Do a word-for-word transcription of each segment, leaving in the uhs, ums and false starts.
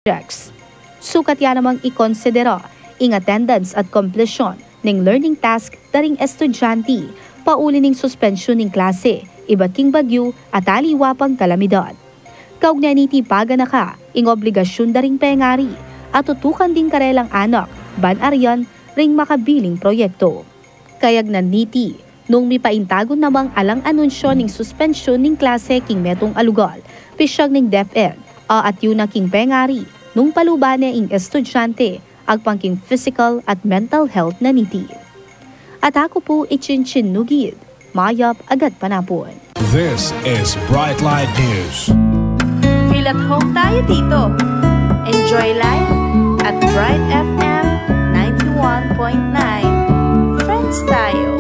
subjects. Sukat ya namang ikonsidera ing attendance at completion ning learning task da ring estudyante pauli ning suspensyun ning klase ibat king bagyu at aliwa pang kalamidad. Kaugnay niti, paganaka ing obligasyun da ring pengari at tutukan ding karelang anak ban aryan ring makabiling proyekto. Kayagnan niti, nung mipaintagun namang alang anunsyo ning suspensyun ning klase king metung a lugal, pisyag ning DepEd a atyu na king pengari nung paluban ne ing estudyante agpang king physical at mental health na niti. At aku pu i Chinchin Nugid, mayap a gatpanapun. This is Bright Light News. Feel at home tayo dito. Enjoy life at Bright F M ninety-one point nine. Friends tayo.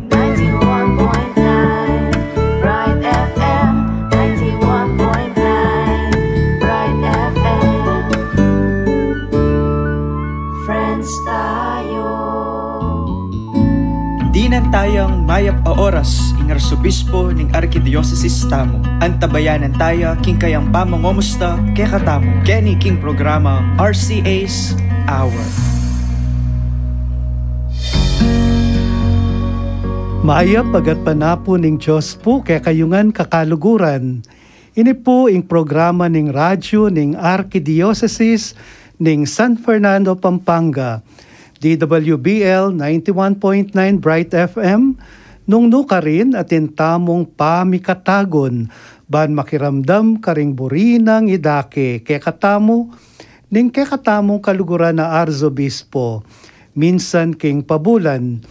Ninety-one point nine Bright F M, ninety-one point nine Bright F M. Friends tayo. Dinan tayang mayap a oras ing Arsobispo ning Arkidiosesis tamu. Antabayanan taya king kayang pamangomusta kekatamu keni king programang R C A's Hour. Mayap a gatpanapun ning Dios pu kekayu ngan kakaluguran. Ini pu ing programa ning radyu ning Arkidiosesis ning San Fernando, Pampanga, D W B L ninety-one point nine Bright F M, nung nukarin atin tamung pamikatagun ban makiramdam karing buri nang idake kekatamu ning kekatamung kaluguran a Arsobispo, minsan king pabulan,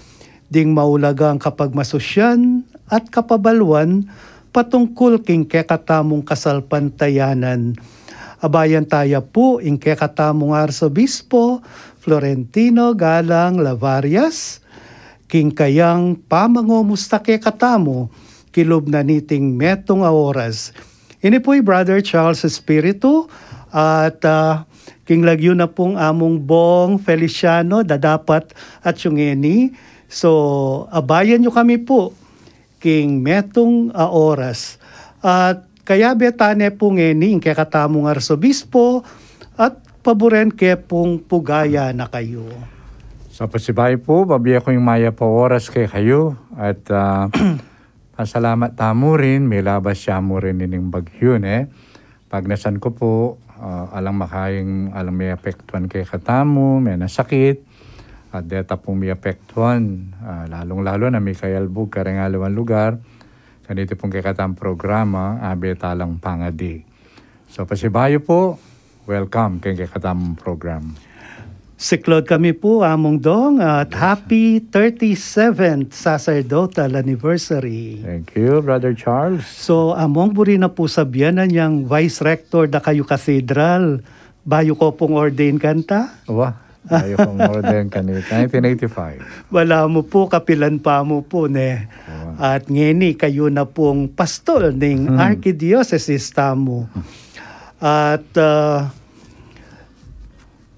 ding maulagang kapagmasusyan at kapabaluan patungkul king kekatamung kasalpantayanan. Abayan taya pu ing kekatamung Arsobispo Florentino Galang Lavarias, king kayang pamangomusta kekatamu, kilub na niting metung a oras. Ini pu i Brother Charles Espiritu, at, ah, king lagyu na pung Among Bong Feliciano, dadapat at yung ngeni. So, abayan yu kami pu king metung a oras. At kayabe tane pu ngeni ing kekatamung Arsobispo at paburen ke pung pugaya na kayu. So, pasibayu pu, babie ku ing mayap a oras kekayu at, ah, pasalamat tamu rin, milabas ya mu rin ining bagyu, ne. Pagnasan ku pu, ah, alang makaing, alang meapektuan kekatamu, menasakit, at deta pung meapektuan, ah, lalung-lalu na mikayalbug karing aliwang lugar, kaniti pung kekatamung programa, abe talang pangadi. So, pasibayu pu, welcome keng kekatamung program. Siklaud kami pu, Among Dong, at happy thirty-seventh sacerdotal anniversary. Thank you, Brother Charles. So, Among, buri na pu sabian, anyang vice rector da kayu cathedral, bayu ko pung ordain kanita? Wa, bayu kung ordain kanita. Nineteen eighty-five. Balamu pu, kapilan pa mu pu, ne. Wa. At ngeni, kayu na pung pastol ning arkidiosesis tamu. At, ah,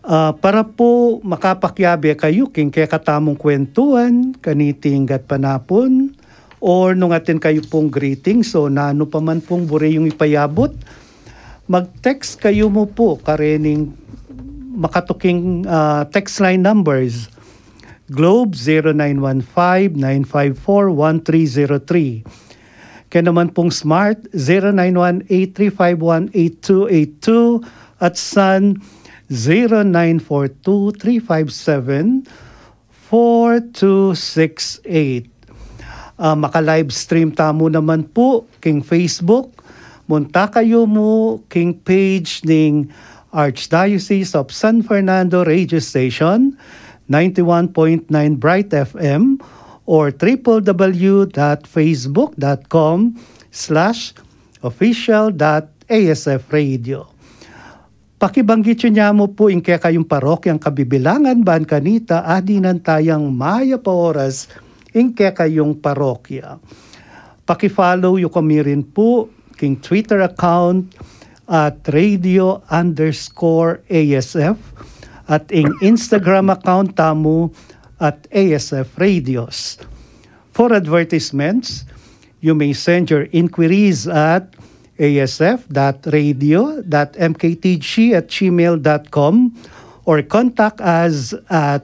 ah, para pu makapakiabe kayu king kekatamung kwentuan kaniting gatpanapun, or nung atin kayu pung greetings o nanu pa man pung buri yung ipayabut, mag-text kayu mu pu karening makatuking, ah, text line numbers. Globe, zero nine one five nine five four one three zero three. Kaya naman pung Smart, zero nine one eight three five one eight two eight two, at Sun, zero nine four two three five seven four two six eight. Ah, maka-live stream tamu naman pu king Facebook. Munta kayu mu king page ning Archdiocese of San Fernando Radio Station, ninety-one point nine Bright F M, or triple W dot facebook dot com slash official dot A S F radio. Pakibanggit yu ne mu pu ing kekayung parokyang kabibilangan ban kanita adinan tayang mayap a oras ing kekayung parokya. Paki-follow yu kami rin pu king Twitter account at radio underscore A S F at ing Instagram account tamu at A S F Radios. For advertisements, you may send your inquiries at A S F dot radio dot M K T G at gmail dot com, or contact us at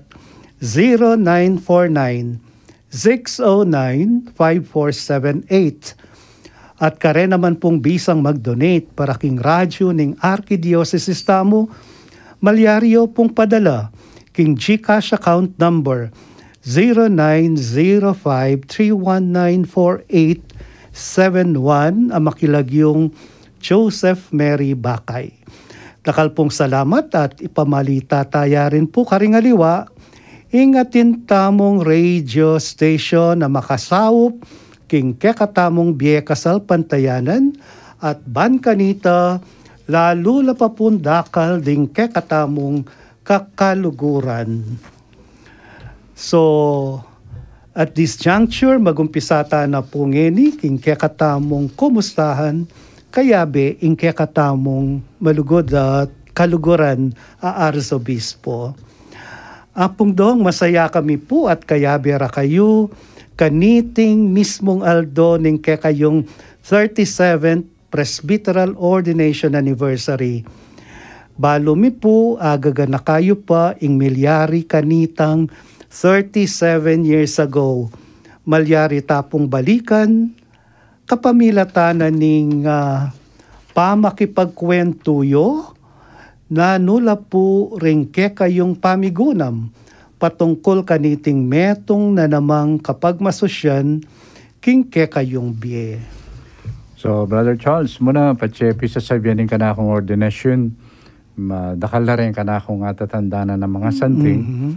zero nine four nine, six oh nine, five four seven eight. At kare naman pung bisang mag-donate para king radyo ning arkidiosesis tamu, malyari yu pung padala king GCash account number zero nine zero five three one nine four eight seven one, a makilagyung Joseph Mary Bakay. Dakal pung salamat at ipamalita taya rin pu karing aliwa ing atin tamung radio station a makasaup king kekatamung bie kasalpantayanan at ban kanita lalu la pa pung dakal ding kekatamung kakaluguran. So, at this juncture, magumpisa ta na pu ngeni king kekatamung kumustahan, kayabe ing kekatamung malugud at kaluguran a Arzobispo. Apung Dong, masaya kami pu at kayabe ra kayu kaniting mismung aldo ning kekayung thirty-seventh Presbyteral Ordination Anniversary. Balu mi pu, agaganaka yu pa ing milyari kanitang thirty-seven years ago. Malyari ta pung balikan, kapamilatan na ning, ah, pamakipagkwentu yu, nanu la pu ring kekayung pamigunam patungkul kaniting metung na namang kapagmasusyan king kekayung bie. So, Brother Charles, muna, patse pisasabian ing kanakung ordinasyon, madakal la rin kanakung atatandanan a mga santing. Mhm.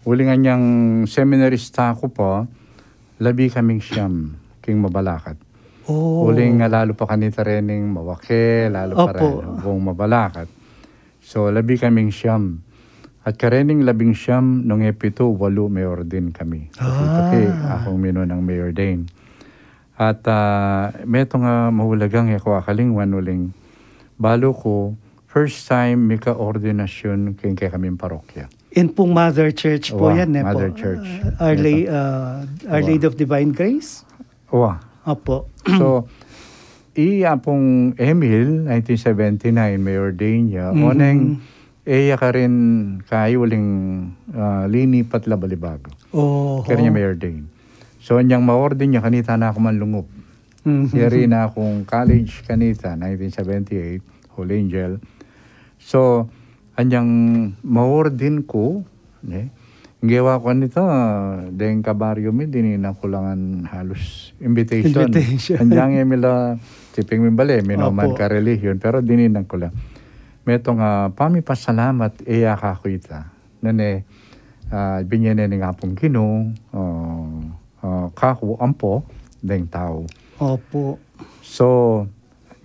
Uling anyang seminarista ku pa, labi kaming siyam king mabalakat. Oh. Uling, ah, lalu pa kanita rening mawake, lalu pa Opo. ren bung mabalakat. So, labi kaming siyam. At karening labing siyam, nung e pitu, walu, mayor din kami. Ah. Tuki-tuki, akung minunang mayor din. At, ah, metung a maulagang e ku akalingwan uling balu ku, first time mika ordinasyon king kekaming parokya. In pung Mother Church po Wa, yan, eh, Mother po. Church. Uh, Our, Ito. La-, uh, Our Wa. Lady of Divine Grace? Wa. Opo. So, i Apung Emil, nineteen seventy-nine, may ordain ya. Mhm. Oneng, e ya karin kayuling, ah, linipat la balibago. Oho. Karin ya may ordain. So, anyang ma-ordain ya, kanita na ku man lungup. Mhm. Yari na kung college kanita, nineteen seventy-eight, Holy Angel. So, anyang ma-ordain ku, ne? Gewa ku nita, deng kabaryo mi, dininan ku lang halus invitation. Invitation. Anyang e mi la, siping mi bale, minoman Opo. Ka relihiyon, pero dininan ku lang. Metung a pamipasalamat, e ya kaku ita. Nune, ah, binye ne ning Apung Ginu, ah, ah, kaku ampo, deng tau. Opo. So,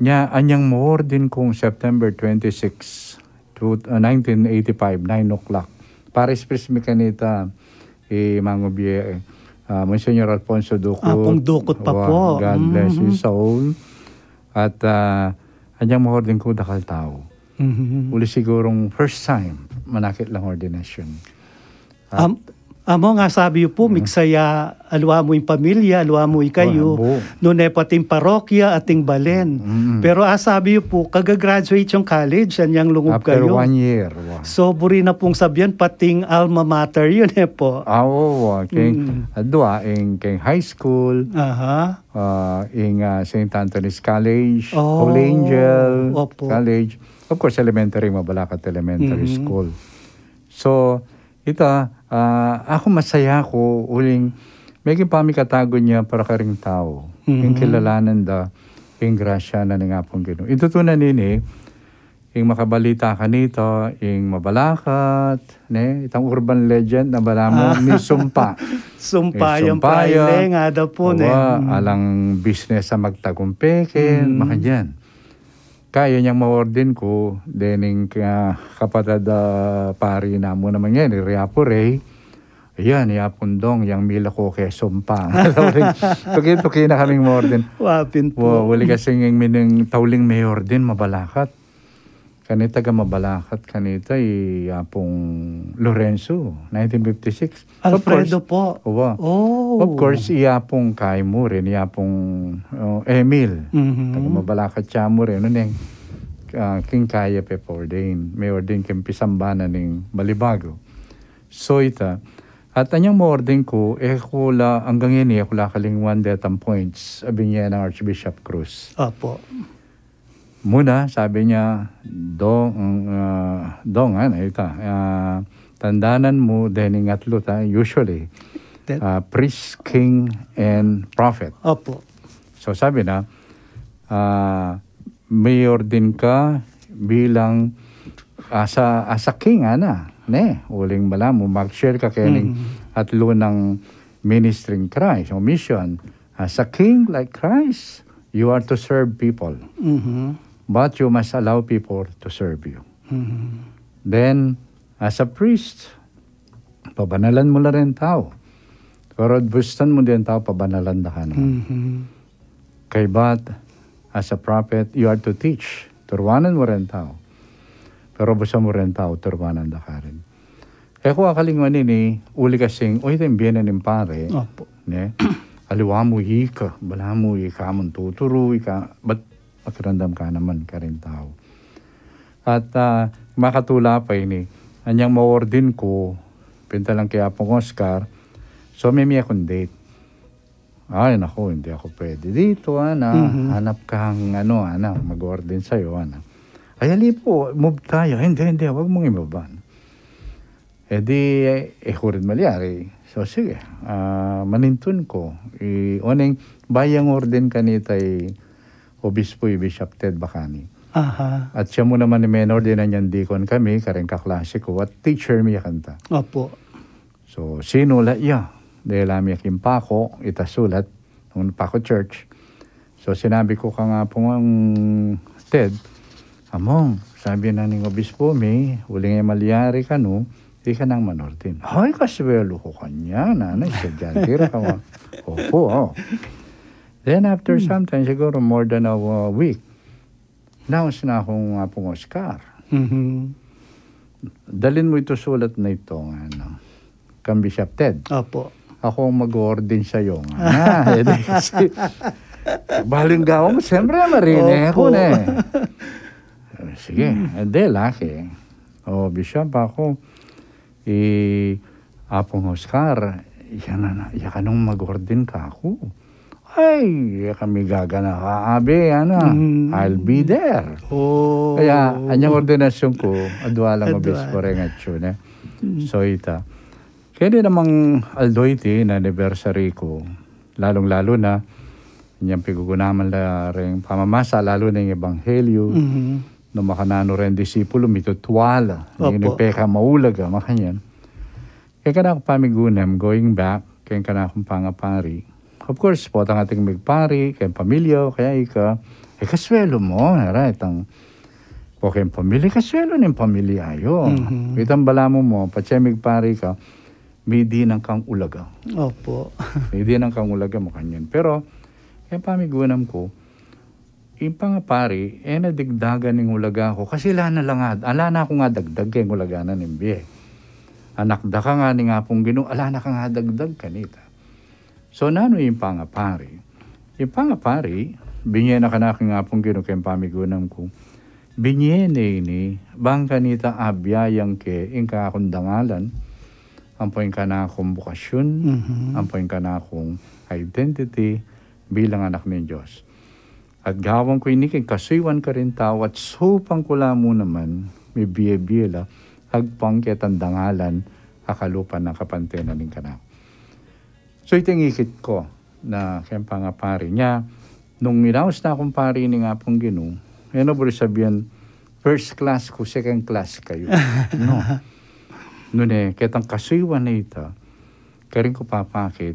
nya, anyang ma-ordain kung September twenty-six, to, ah, nineteen eighty-five, nine o'clock. Paris Pres mi kanita, i Mangu Bie, ah, Monsignor Alfonso Ducut. Apung Ducut pa Wa, po. God bless his Mhm. soul. At, ah, anyang ma-ordain ku dakal tau. Mhm. Uli sigurung first time, manakit lang ordination. At Am-, amo nga sabi yu pu, Mm. miksa ya, aliwa mu ing pamilya, aliwa mu ikayu, Wa, bu. nune pati ing parokya at ing balen. Mm. Pero, ah, sabi yu pu, kaga-graduate yung college, anyang lungub After kayu. One year, wa. So, buri na pung sabian, pati ing alma mater yu, e po. Ah, oo, wa. King, Mm. adwa, ing, king high school, Aha. ah, ing, ah, Saint Anthony's College, Oh, Holy Angel opo. College. Of course, elementary, Mabalacat Elementary Mm. School. So, ita, ah, aku masaya ku, uling, meging pamikatagun ya para karing tau. Mhm. Ing kilalanan da, ing grasya na ning Apung Ginu. Ing tutu na nini, ing makabalita kanita, ing Mabalacat, ne? Itang urban legend na balamu, Ah. ni Sumpa. Sumpa Ni yang Sumpa, praile, ya. nga da pu, ne? Awa, Mm. alang business a magtagumpe ken, Mm. makanyan. Kaya nyang ma-ordain ku, dening ka-, kapatad a pari namu naman yan, i Riapurey. Ayan, i Apung Dong, yang mila ku ke Sumpa. Tuki-tuki na kaming ma-ordain. Wa pin pu. Wa, uli kasi ing mining tauling may ordain, Mabalacat. Kanita ga mabalakat kanita i Apung Lorenzo, nineteen fifty-six. Of course, Alfredo po. Uwa. Oh. Of course, i Apung Kay mu rin, i Apung, oh, Emil. Mhm. Taga mabalakat ya mu rin, nune, ah, king kaya pe pa-ordain. Me-ordain king pisambanan ning Balibago. So ita, at anyang ma-ordain ku, e ku la, anggang ini, e ku la kalingwan detang points a binie nang Archbishop Cruz. Opo. Muna, sabi niya, Dong, ah, Dong, ah, ita, ah, tandanan mu, dening atlu ta, usually, ah, priest, king, and prophet. Opo. So, sabi na, ah, me-ordain ka bilang as a, as a king, ana, ne? Uling balamu, mag-share ka keni, mm, atlu nang ministry ni Christ o mission. As a king like Christ, you are to serve people. Mhm. But you must allow people to serve you. Mhm. Then, as a priest, pabanalan mu la ring tau. Pero bustan mu ding tau, pabanalan da ka naman. Mhm. Kaybat, as a prophet, you are to teach. Turuanan mu ring tau. Pero bustan mu ring tau, turuanan da ka rin. E ku akalingwan ini, uli kasing, o, ita ing bie na ning pari. Opo. Ne? Aliwa mu ika, balamu ika mu ing tuturu, ika, but makiramdam ka naman karing tau. At, ah, makatula pa ini, anyang ma-ordain ku, pinta lang kay Apung Oscar, so, mimie kung date. Ay, naku, hindi ako pwede dito, ana. Mhm. Hanap kang, ano, ana, mag-ordain sa'yo, ana. Ay, ali po, move tayo. Hindi, hindi, wag mong ibaba. E di, e, e ku rin malyari. So, sige, ah, manintun ku. I, oneng, bayang ordain kanita i obispo, i Bishop Ted Bacani. Aha. At siya mu naman i men-ordain, anyang dikon kami, karing kaklase ku, at teacher mi ya kanta. Opo. So, sinulat ya. Dela mi king pako, ita sulat, nung pako church. So, sinabi ku kang Apung Ted, "Among, sabi na ning obispo mi, uling e malyari kanu, ika nang man-ordain." Ay, kaswelu ku kanyan, ana, estudyante ra ka ma-, opo, oh. Then after some time, siguro more than a, uh, week, naus na kung Apung Oscar. Mhm. Dalin mu itu sulat na ito, ngana, kang Bishop Ted. Opo. Ako ang mag-ordain sa'yo, ngana. E di kasi, baling gawa mu, siyempre, marine ku ne. Sige, e di, laki. O, Bishop, ako, i Apung Oscar, ya na, ya kanung mag-ordain kaku. Ay, ya kami gagana ka, abi, ana, I'll be there. Oh. Kaya, anyang ordinasyun ku, adua lang obispo reng atsu ne. So, ita. Kaya di namang aldo iti, na anniversary ku, lalung-lalu na, anyang pigugunaman la reng pamamasa, lalu na ing ebanghelyo, nung makananu reng disipulu, mitutual, opo, ini pekamaulaga, makanyan. Kaya kanaku pamigunam, going back, kaya kanakung pangapari. Of course, potang ating migpari, kaya pamilya, kaya ika, e kaswelu mu, right, ang, o kaya pamilya, kaswelu ning pamilya yu. Mhm. Itang balamu mu, patse migpari ka, midi nang kang ulaga. Opo. Midi nang kang ulaga, makanyan. Pero, kaya pamigunam ku, ing pangapari, e na digdagan ning ulaga ku. Kasi ala na lang ad-, ala na kung adagdag keng ulaga na ning bie. Anak da ka nga ning Apung Ginu, ala na kang adagdag kanita. So, nanu ing pangapari? Ing pangapari, binie na kanaku ning Apung Ginu keng pamigunam ku. Binie ne ini, bang kanita abiayang ke, ing kanakung dangalan, ampo ing kanakung bukasyon, mhm, ampo ing kanakung identity, bilang anak ning Dios. At gawan ku ini king kasuyuan karing tau, at supang ku la mu naman, mibie-bie la, agpang ketang dangalan, a kalupa na kapantenan ning kanaku. So, iti ing ikit ku, na keng pangapari nya, nung inaus na kung pari ning Apung Ginu, e na buri sabian, first class ku, second class kayu. No. Nune, ketang kasuyuan na ita, karin ku papakit,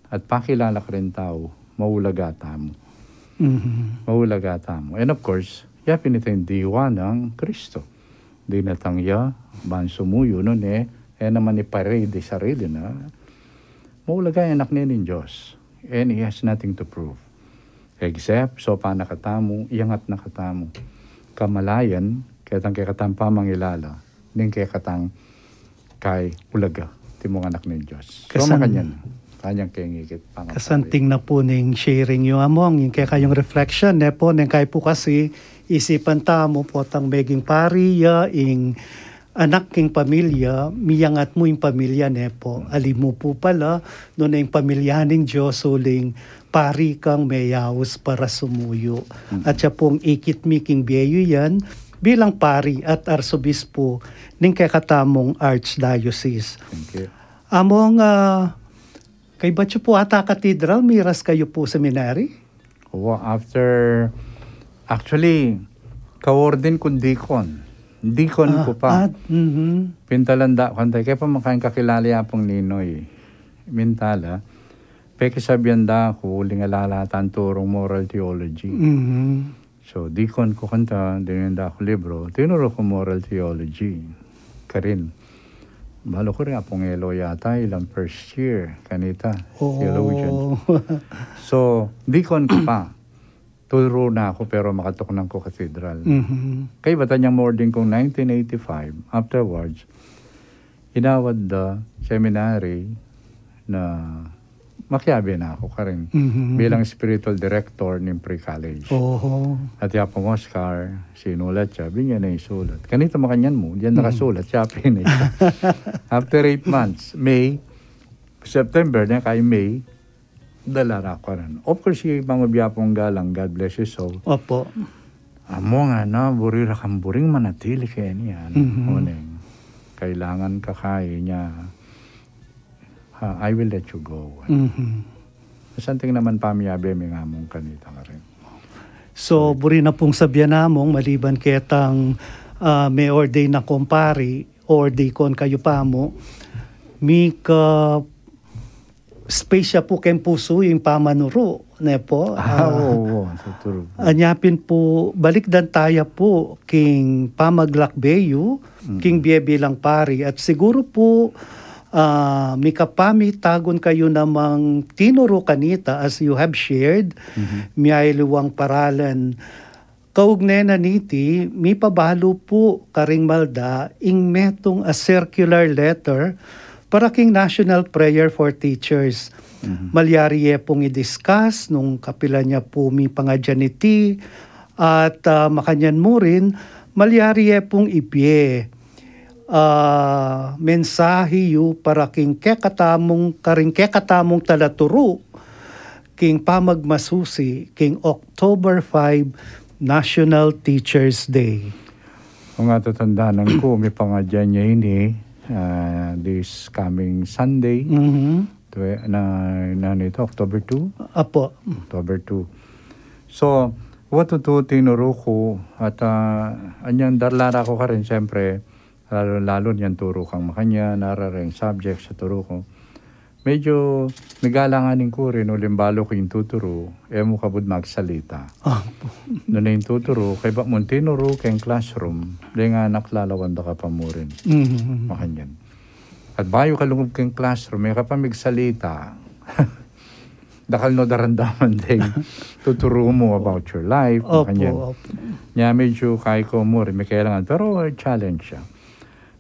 at pakilala karing tau, maulaga tamu. Mhm. Maulaga tamu. And of course, ya pin ita ing diwa nang Kristo. Dinatang ya, ban sumuyu, nune, e naman i-parade sarili na. Maulaga yang anak ne ning Dios. And he has nothing to prove. Except, sopan na katamu, iyangat na katamu. Kamalayan, Ketang kekatang pamangilala ning kekatang kai ulaga, timung anak ning Dios. So, kasan-, makanyan, kanyang kengikit, pangapari. Kasanting na po ning sharing yu, Among, ing kekayung reflection, ne po, neng kai po kasi, isipan tamu potang meging pari ya, ing anak king pamilya, miyangat mu ing pamilya, ne po. Ali mu po pala, nune ing pamilya ning Dios uling pari kang meyaus para sumuyu. Mm. At siya pong ikit mi king bie yu yan, bilang pari at arsobispo ning kekatamung archdiocese. Thank you. Among, ah, kaybat yu po ata cathedral, miras kayu po seminary? Wa, after, actually, ka-ordain kung deacon. Deacon Ah, ku pa. ah, mhm. Pintalan da ku, antay, kaya pa makain kakilala ya pung Ninoy. Mintala, pekisabyan da ku, uling alala tang turung moral theology. Mhm. So, deacon ku kanta, dinan da ku libro, tinuru ku moral theology. Karin. Balu ku rin, Apung Elo yata, ilang first year, kanita, Oo. theologian. So, deacon ku pa. Turu na ku, pero makatuknang ku cathedral. Mhm. Kaybat anyang ma-ordain kung nineteen eighty-five, afterwards, inawad da seminary na makiabe na ku karin Mhm. bilang spiritual director ning pre-college. Oho. At ya pung Oscar, sinulat ya, binye na ing sulat. Kanita makanyan mu, dinan Mhm. nakasulat, siya pin. After eight months, May, September, ne kay May, dala na ku karin. Of course, si Mang Ubiapong Galang, God bless his soul. Opo. Among, ana, buri ra kang buring manatili keni, ana. Mhm. Oneng, kailangan ka kaya niya, "Ah, I will let you go." Mhm. Something naman pamiyabe mi nga mung kanita karin. So, buri na pung sabyan namung, maliban ketang, ah, me-ordain na kung pari, or deacon kayu pa mu, mika space ya pu keng pusu yu ing pamanuru, ne po? Ah, Ah, oo, oo, tuturu pu. Anya pin pu, balikdan taya pu king pamaglakbe yu, Mm. king bie bilang pari. At siguru pu, ah, mikapamitagun kayu namang tinuru kanita, as you have shared, Mhm. miyaliwang paralan. Kaugne na niti, mipabalu pu karing malda ing metung a circular letter para king National Prayer for Teachers. Mhm. Malyari ye pung i-discuss nung kapilan ya pu mipangadyan iti, at, ah, makanyan mu rin, malyari ye pung ibie, ah, mensahe yu para king kekatamung, karing kekatamung talaturu, king pamagmasusi king October five, National Teachers Day. Kung atatandanan ku, mipangadyan ya ini, ah, this coming Sunday. Mhm. Twe-, na, na nito, October two? Apo. October two. So, wa tutu tinuru ku at, ah, anyang darla ra ku karin, siyempre, lalu, lalu niyang turu kang makanyan, narareng subject sa turu ku. Medyo migalangan ing kurin, uling balu ku ing tuturu, e mu kabud magsalita. Apo. Nune ing tuturu, kaybat mung tinuru keng classroom, deng anak lalawan da ka pa mu rin. Mhm. Makanyan. At bayu ka lungub keng classroom, e ka pa migsalita. Dakal no daramdaman deng tuturu mu about your life, Opo, makanyan. Opo. Nya medyo kaya ku mu rin, mikailangan, pero, eh, challenge siya.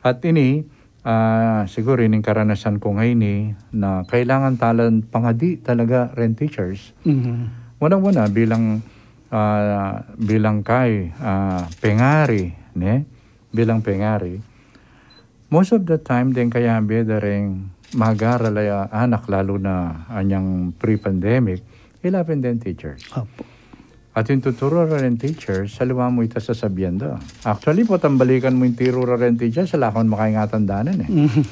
At ini, ah, siguru ining karanasan ku ngeni na kailangan talan pangadi talaga reng teachers. Mhm. Unang-una, bilang, ah, bilang kai, ah, pengari, ne? Bilang pengari, most of the time, deng kayabe da reng mag-aral a anak, lalu na anyang pre-pandemic, ila pin deng teachers. Apo. At ing tuturu ra reng teachers, aliwa mu ita sasabian da. Actually, potang balikan mu ing tiru ra reng teachers, ala kang makaingatan danan e. Mhm.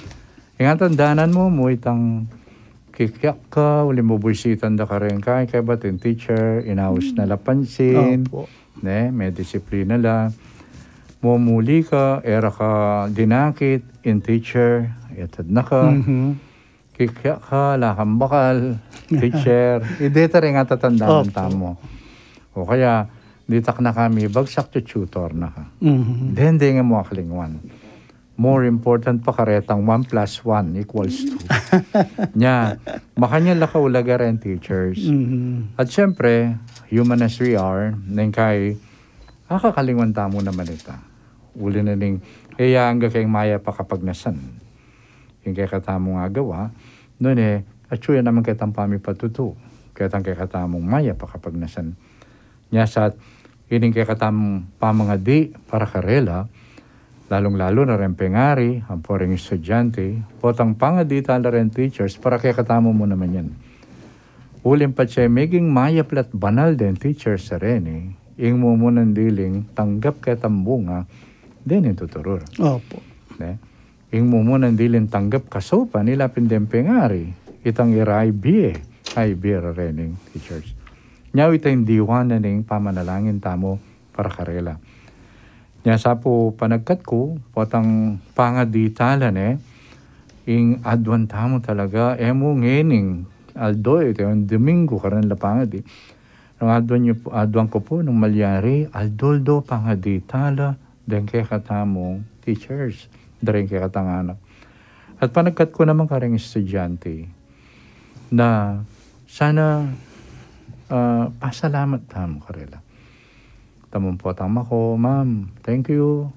Ingatan danan mu, mu itang kikyak ka, uling bubuisitan da ka reng kai, kaybat ing teacher, inaus na la pansin, Opo. ne, me disiplina la. Mumuli ka, e ra ka dinakit, ing teacher, etad na ka. Mhm. Kikyak ka, ala kang bakal, teacher. Ide ta ring atatandanan Opo. tamu. O kaya, ditak na ka mibagsak, tu-tutor na ka. Mhm. Deng, deng mu akalingwan. More important pa karetang one plus one equals two. Nya, makanyan la kaulaga reng teachers. Mhm. At siyempre, human as we are, neng kai, akakalingwan tamu naman ita. Uli na ning, e ya angga keng mayap a kapagnasan ing kekatamung agawa, nune, atyu ya naman ketang pamipatutu ketang kekatamung mayap a kapagnasan. Nya sa ining kekatamung pamangadi para karela, lalung-lalu na reng pengari, ampo reng estudyante, potang pangadi tala reng teachers, para kekatamu mu naman yan. Uling patse meging mayap la't banal deng teachers a reni, ing mumunan diling tanggap ketang bunga dening tuturur. Opo. Ne? Ing mumunan diling tanggap kasaupan, ila pin deng pengari, itang ira ay bie, ay bie ra rening teachers. Nya ita ing diwa na ning pamanalangin tamu para karela. Nya sa pu panagkat ku, potang pangadi tala ne, ing aduan tamu talaga, e mu ngening aldo, ita ing Domingo, kareng la pangadi. Nung aduan yu pu, aduan ku pu, nung malyari, aldo-aldo pangadi tala deng kekatamung teachers, deng kekatang anak. At panagkat ku naman kareng estudyante na sana, ah, pasalamat tamu karela. Tamu potang mako, "Ma'am, thank you.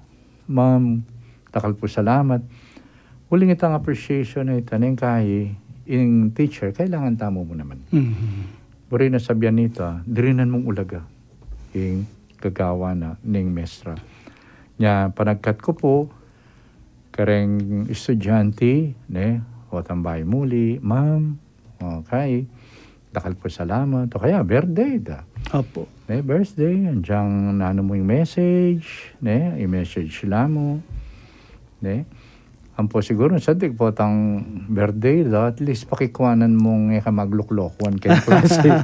Ma'am, dakal pu salamat." Uling itang appreciation a ita, neng kai, ing teacher, kailangan tamu mu naman. Mhm. Buri na sabian ita, dirinan mung ulaga ing gagawan na ning mestra. Nya, panagkat ku pu kareng estudyante, ne, o tambay muli, "Ma'am, okay, dakal pu salamat." O kaya, birthday da. Opo. Ne, birthday, anjang nanu mu ing message, ne, i-message la mu, ne. Ampo siguru, sadik potang birthday da, at least pakikuanan mung e ka magluklokuan keng klase.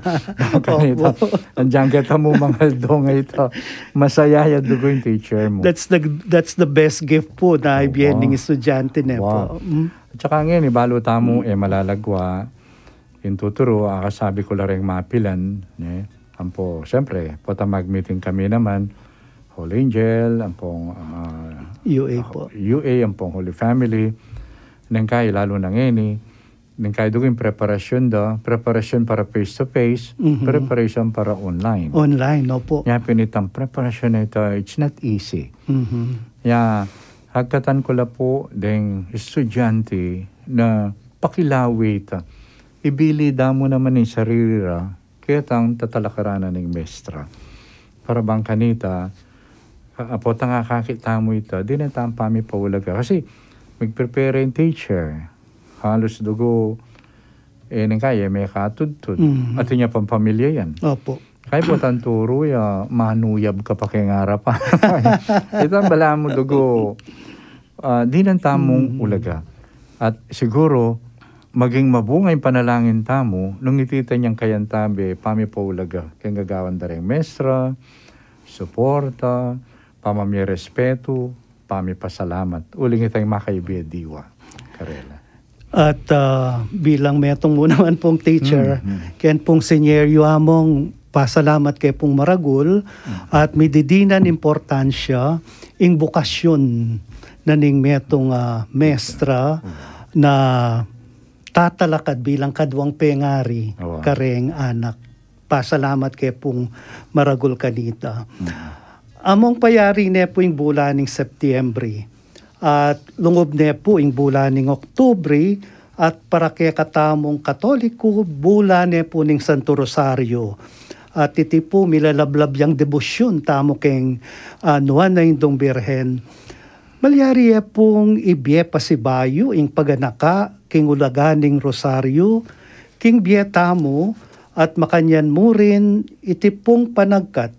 Kanita, opo. Anjang keta mu mangaldo nga ita, masaya ya dugu ing teacher mu. That's the, that's the best gift pu na ibie ning estudyante, ne pu. Wow. Mm. At saka ngeni, balu tamu, e malalagwa ing tuturu, akasabi ku la reng mapilan, ne? Ampo, siyempre, potang mag-meeting kami naman, Holy Angel, ampong, ah, U A pu. U A, ampong Holy Family. Neng kai, lalu na ngeni, neng kai dugu ing preparasyon da, preparasyon para face-to-face, mhm, preparasyon para online. Online, opo. Nya pin itang preparasyon a ita, it's not easy. Mhm. Nya, agkatan ku la pu deng estudyante na pakilawe ita. Ibili da mu naman ing sarili ra ketang tatalakaran na ning mestra. Para bang kanita, a-, potang akakit tamu ita, dinan tamu pamipaulaga. Kasi, mag-prepare ing teacher. Halos dugu, e, neng kai, e, mekatudtud. Mhm. At inya pang pamilya yan. Opo. Kaya potang turu ya, manuyab ka pa keng arapan. Itang balamu dugu, ah, dinan tamung ulaga. At siguro, maging mabunga ing panalangin tamu, nung iti tanyang kayantabe, pamipaulaga keng gagawan da reng mestra, suporta, pamamie respetu, pamipasalamat. Uling ita ing makaibie diwa karela. At, ah, bilang metung mu naman pung teacher, mhm, ken pung senior yu among pasalamat ke pung maragul, mhm, at mididinan importansya ing bukasyon na ning metung, ah, mestra, mhm, na tatalakad bilang kaduang pengari, awa, kareng anak. Pasalamat ke pung maragul kanita. Mhm. Among payari ne pu ing bulan ning Septiembre, at lungub ne pu ing bulan ning Oktubre, at para kekatamung Katoliko, bulan ne pu ning Santo Rosario. At iti pu milalablab yang debosyun tamu keng, ah, Nuan a Indung Birhen. Malyari ya pung ibie pasibayu ing paganaka king ulaga ning Rosario king bie tamu, at makanyan mu rin iti pung panagkat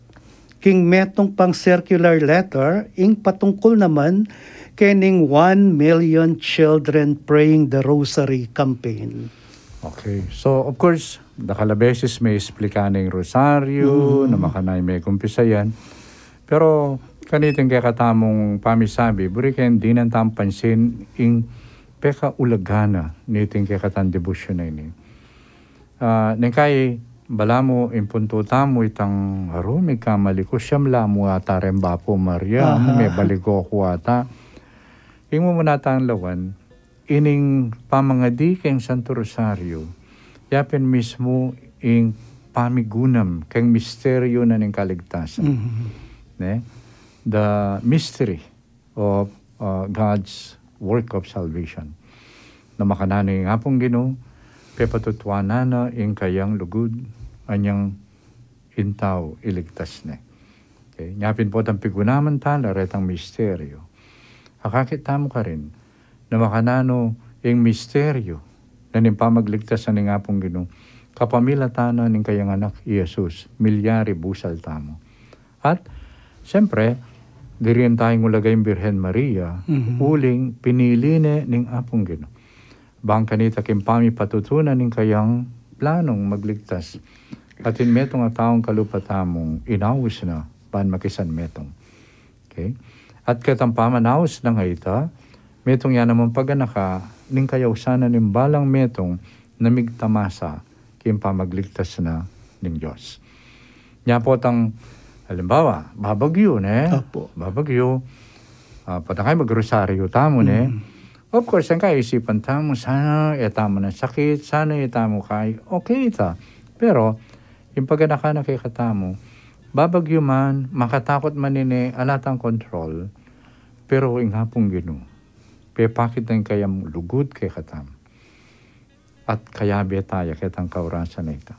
king metung pang circular letter ing patungkul naman kening One Million Children Praying the Rosary campaign. Okay. So, of course, dakal a beses me-explica ne ing Rosario, mm, na makanyan me-umpisa yan. Pero kaniting kekatamung pamisabi, buri keng dinan tamu pansin ing pekaulaga na niting kekatang debosyun a ini. Ah, neng kai, balamu ing puntu tamu itang, aru, migkamali ku, siyam la mu ata reng Bapu Maria, aha, mebaligo ku ata. Ing mumuna tang lawan, ining pamangadi keng Santo Rosario, yapin mismu ing pamigunam keng misteryu na ning kaligtasan. Mhm. Ne? The mystery of uh, God's work of salvation. Na makananu ing Apung Ginu, pepatutuanan na ing kayang lugud, anyang ing tau iligtas ne. Okay? Nya pin potang pigunaman tala retang misteryo. Akakit tamu karin, na makananu ing misteryo na ning pamagligtas na ning Apung Ginu, kapamilatan na ning kayang anak i Jesus, milyari busal tamu. At, siyempre, dirian taya ngulagay ing Birhen Maria, Mhm. uling pinili ne ning Apung Ginu. Bang kanita king pamipatutunan ning kayang planung magligtas. Atin metung a taung kalupa tamung inaus na, ban makisan metung. Okay? At ketang pamanaus na ngeni, metung ya namang paganaka ning kayausan na ning balang metung na migtamasa king pamagligtas na ning Dios. Nya potang, halimbawa, babagyu, ne? Opo. Babagyu, ah, potang kaya magrosaryo tamu, ne? Mm. Of course, ing kaisipan tamu, sana e tamu nasakit, sana e tamu kaya, okay ita. Pero, ing paganaka na kekatamu, babagyu man, makatakut man ini, ala tang kontrol, pero ing Apung Ginu, pepakit na ing kayang lugud kekatamu. At kayabe taya ketang kaurasan a ita.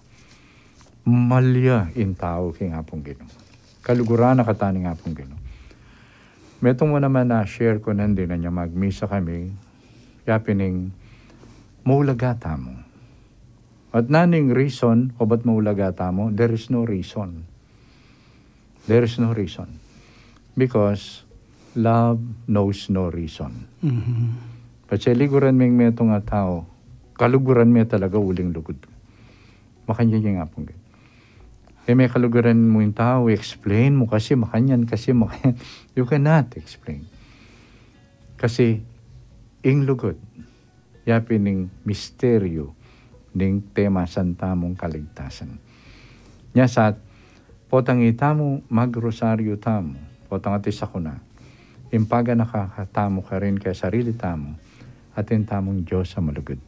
Malya ing tau king Apung Ginu. Kaluguran na kata ning Apung Ginu. Metung mu naman a share ku nandin, anya magmisa kami, yapin ing maulaga tamu. At nanu ing reason, obat maulaga tamu, there is no reason. There is no reason. Because love knows no reason. Mhm. Patse liguran me ing metung a tau, kaluguran me talaga uling lugud. Makanyan ing Apung Ginu. E me kaluguran mu ing tau, explain mu kasi makanyan, kasi makanyan. You cannot explain. Kasi ing lugud, yapin ing misteryo ning temasan tamung kaligtasan. Nya sat, potang itamu magrosaryo tamu, potang atin sakuna, ing paganaka tamu karin kaya sarili tamu, atin tamung Dios a malugud.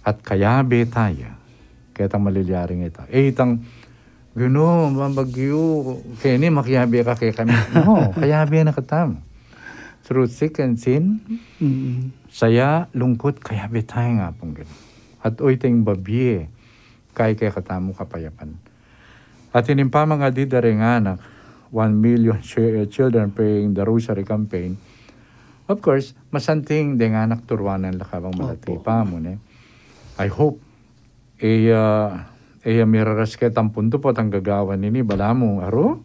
At kayabe taya ketang malilyari ita. E itang, Ginu, babagyu, keni makiyabe ka kekami. No, kayabe na katamu. Through thick and thin, Mm. saya, lungkut, kayabe taya ing Apung Ginu. At oyteng babie, kaya kekatamu kapayapan. At ining pamangadi da reng anak, one million chi- children praying the rosary campaign. Of course, masanting deng anak turuanan la kabang malati Opo. pa mu, ne? I hope, e, ah, e, miraras ketang puntu potang gagawan ini, balamu, aru?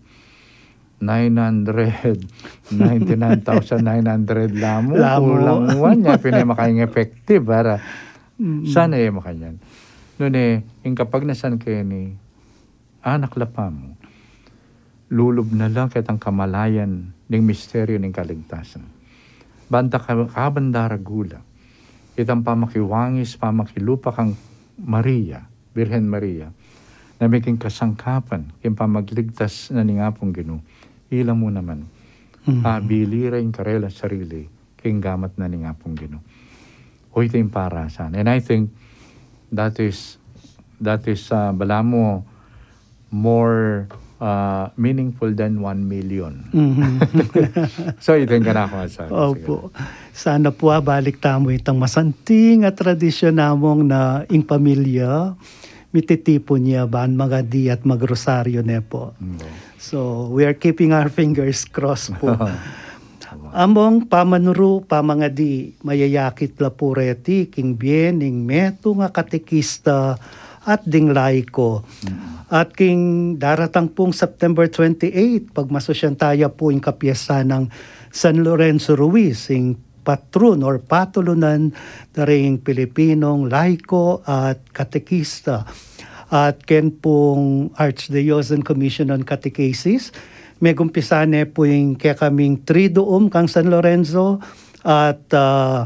Nine hundred, ninety-nine thousand nine hundred lamu, Lamu. kulang one, nya pin e makaing effective, ara. Mm. Sana e makanyan. Nune, ing kapagnasan keni, anak la pa mu, lulub na la ketang kamalayan ning misteryo ning kaligtasan. Banta ka- kaban daragul la itang pamakiwangis, pamakilupa kang Maria, Birhen Maria, na miking kasangkapan king pamagligtas na ning Apung Ginu, ila mu naman, Mhm. abili ra ing karelang sarili, king gamat na ning Apung Ginu. Oyteng parasan. And I think that is, that is, uh, balamu more, uh, meaningful than one million. Mhm. So, ito ing kanaku masabi. Opo. Siguru. Sana pu, ah, balik tamu itang masanting a tradisyun namung na ing pamilya, mititipun ya ban mangadi at magrosaryo ne pu. Mm. So, we are keeping our fingers crossed pu. Among pamanuru, pamangadi, mayayakit la pu reti king bie ning metung a katekista at ding laiko. Mm. At king daratang pung September twenty-eight, pagmasusyan taya pu ing kapiesta nang San Lorenzo Ruiz, ing patrun or patulunan da ring Pilipinong laiko at katekista. At ken pung Archdiocesan Commission on Catechesis, megumpisa ne pu ing kekaming Triduum kang San Lorenzo at, ah,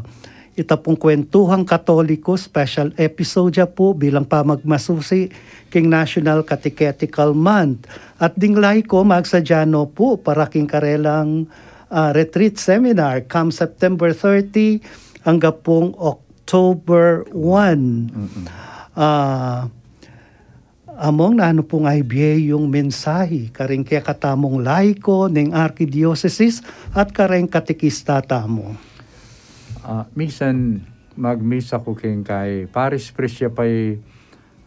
ita pung Kwentuhang Katoliko special episode ya pu bilang pamagmasusi king National Catechetical Month. At ding laiko, magsadya no pu para king karelang ah, retreat seminar kam September thirty angga pung October one. Mm-mm. Ah, Among, nanu pung ibie yung mensahe karing kekatamung laiko ning arkidiosesis at karing katekista tamu? Ah, misan magmisa ku king kay Parish Priest ya pay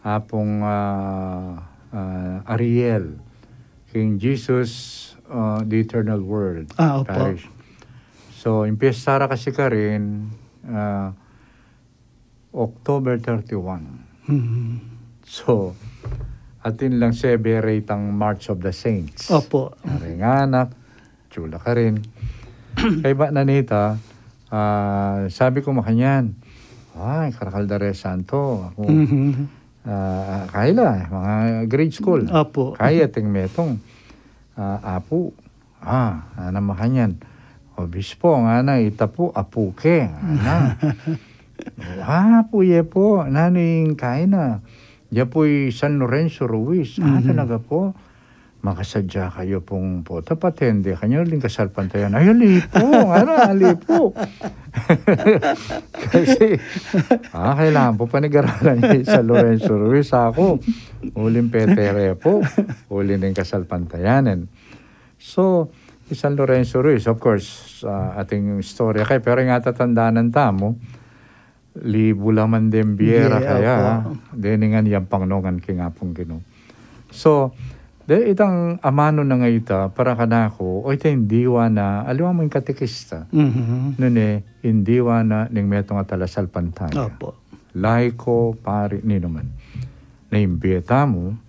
Apung, ah, ah, Ariel, king Jesus, ah, the Eternal Word Ah, opo. Parish. So, ing piyesta ra kasi karin, ah, October thirty-one. Mhm. So, atin lang seberate ang March of the Saints. Opo. Ari nga anak, chula karin. Kaybat na nita, ah, sabi ku makanyan, "Ay, karakal da re santo." Aku, Mhm. ah, kaya la, mga grade school. Opo. Kaya ting metung, ah, apu. Ah, ana makanyan. Obispo, ngana, ita pu, apu ke, ngana. Ah, pu, ye pu, nanu ing kaina? Ya pu'y San Lorenzo Ruiz. Ah, Mhm. talaga pu? Makasadya kayu pung pota, patende kanyan uli ning kasalpantayanan. Ay, ali pu, ngana, ali pu. Kasi, ah, kailangan pu panigaralan ya i San Lorenzo Ruiz, aku. Uling petere pu, uli ning kasalpantayanan. So, i San Lorenzo Ruiz, of course, ah, ating istorya kaya, pero ing atatandanan tamu, libu la man deng bie ra Bie, kaya, opo. Deni ngan yang pangnongan king Apung Ginu. So, de itang amanu na nga ita, para kanaku, o ita ing diwa na, aliwa mu ing katekista. Mhm. Nune, ing diwa na ning metung a talasalpantaya. Opo. Laiko, pari, ninuman. Na ing bie tamu,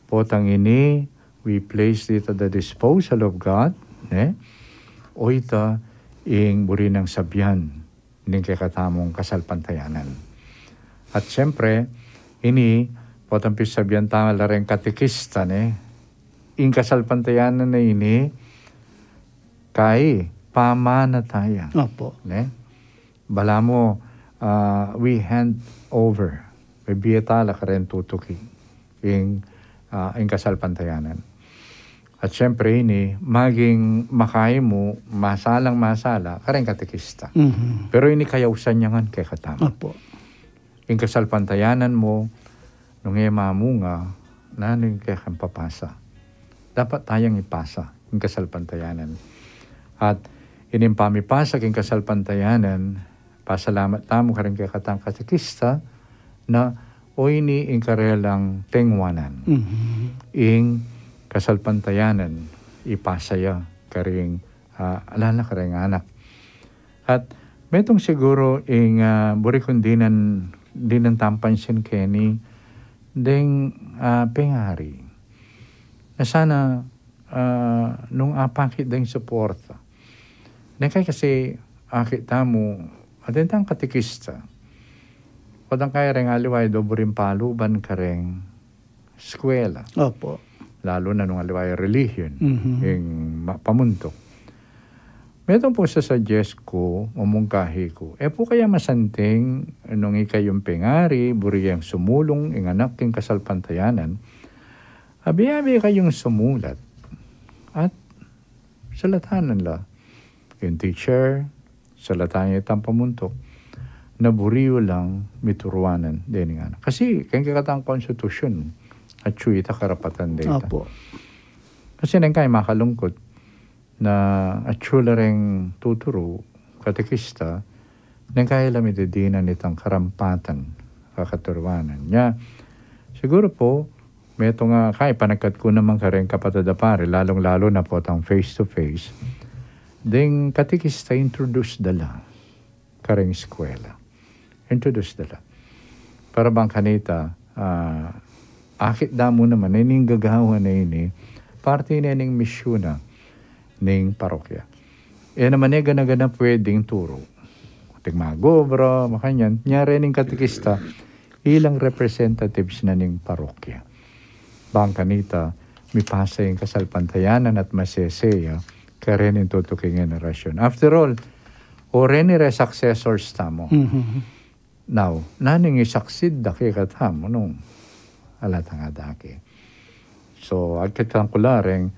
potang ini, we place it at the disposal of God, ne? O ita, ing buri nang sabian ning kekatamung kasalpantayanan. At siyempre, ini, potang pisabian ta la reng katekista, ne? Ing kasalpantayanan na ini, kay pamanataya. Opo. Ne? Balamu, ah, we hand over. Bibie ta la kareng tutuki. Ing, ah, ing kasalpantayanan. At siyempre ini, maging makaimu, masalang masala, kareng katekista. Mhm. Pero ini kayausan ya ngan kekatamu. Opo. Ing kasalpantayanan mu, nung e mamunga, nanu ing kekang papasa? Dapat tayang ipasa ing kasalpantayanan. At ining pamipasa king kasalpantayanan, pasalamat tamu karing kekatang katekista na o ini ing karelang tengwanan. Mhm. Ing kasalpantayanan, ipasa ya karing, ah, lala karing anak. At metung siguru ing, ah, buri kung dinan, dinan tampansin keni deng, ah, pengari. Na sana, ah, nung apakit deng suporta. Neng kay kasi akit tamu, atin tang katekista. Potang kaya reng aliwa, do buring paluban kareng eskwela. Opo. Lalu na nung aliwa relihion, Mhm. ing ma-, pamuntuk. Metung pu sasuggest ku, mumungkahi ku, e pu kaya masanting nung ikayung pengari, buri yang sumulung ing anak king kasalpantayanan, abi-abi kayung sumulat at sulatanan la. Ing teacher, sulatan ya itang pamuntuk. Na buri yu lang mituruanan deni ngan. Kasi, keng kekatang konstitusyon, atyu ita karapatan da ita. Opo. Kasi neng kay makalungkut na atyu la reng tuturu, katekista, neng kay la mididinan itang karampatan, kakaturuanan. Nya, siguru pu, metung a, kay panagkat ku naman kareng kapatad a pari, lalung-lalu na potang face to face, deng katekista introduce da la kareng eskwela. Introduce da la. Para bang kanita, ah, akit da mu naman, ining gagawan a ini, parti na ning misyun na ning parokya. E naman e gana-gana pwedeng turu. Ating mag-obra, makanyan, nya reng katekista, ilang representatives na ning parokya. Bang kanita, mipasa ing kasalpantayanan at masese ya, kareng tutuking henerasyon. After all, o reni re successors tamu. Mhm. Now, nanu ing i-succeed da kekatamu nung ala tang adake? So, akit ku la reng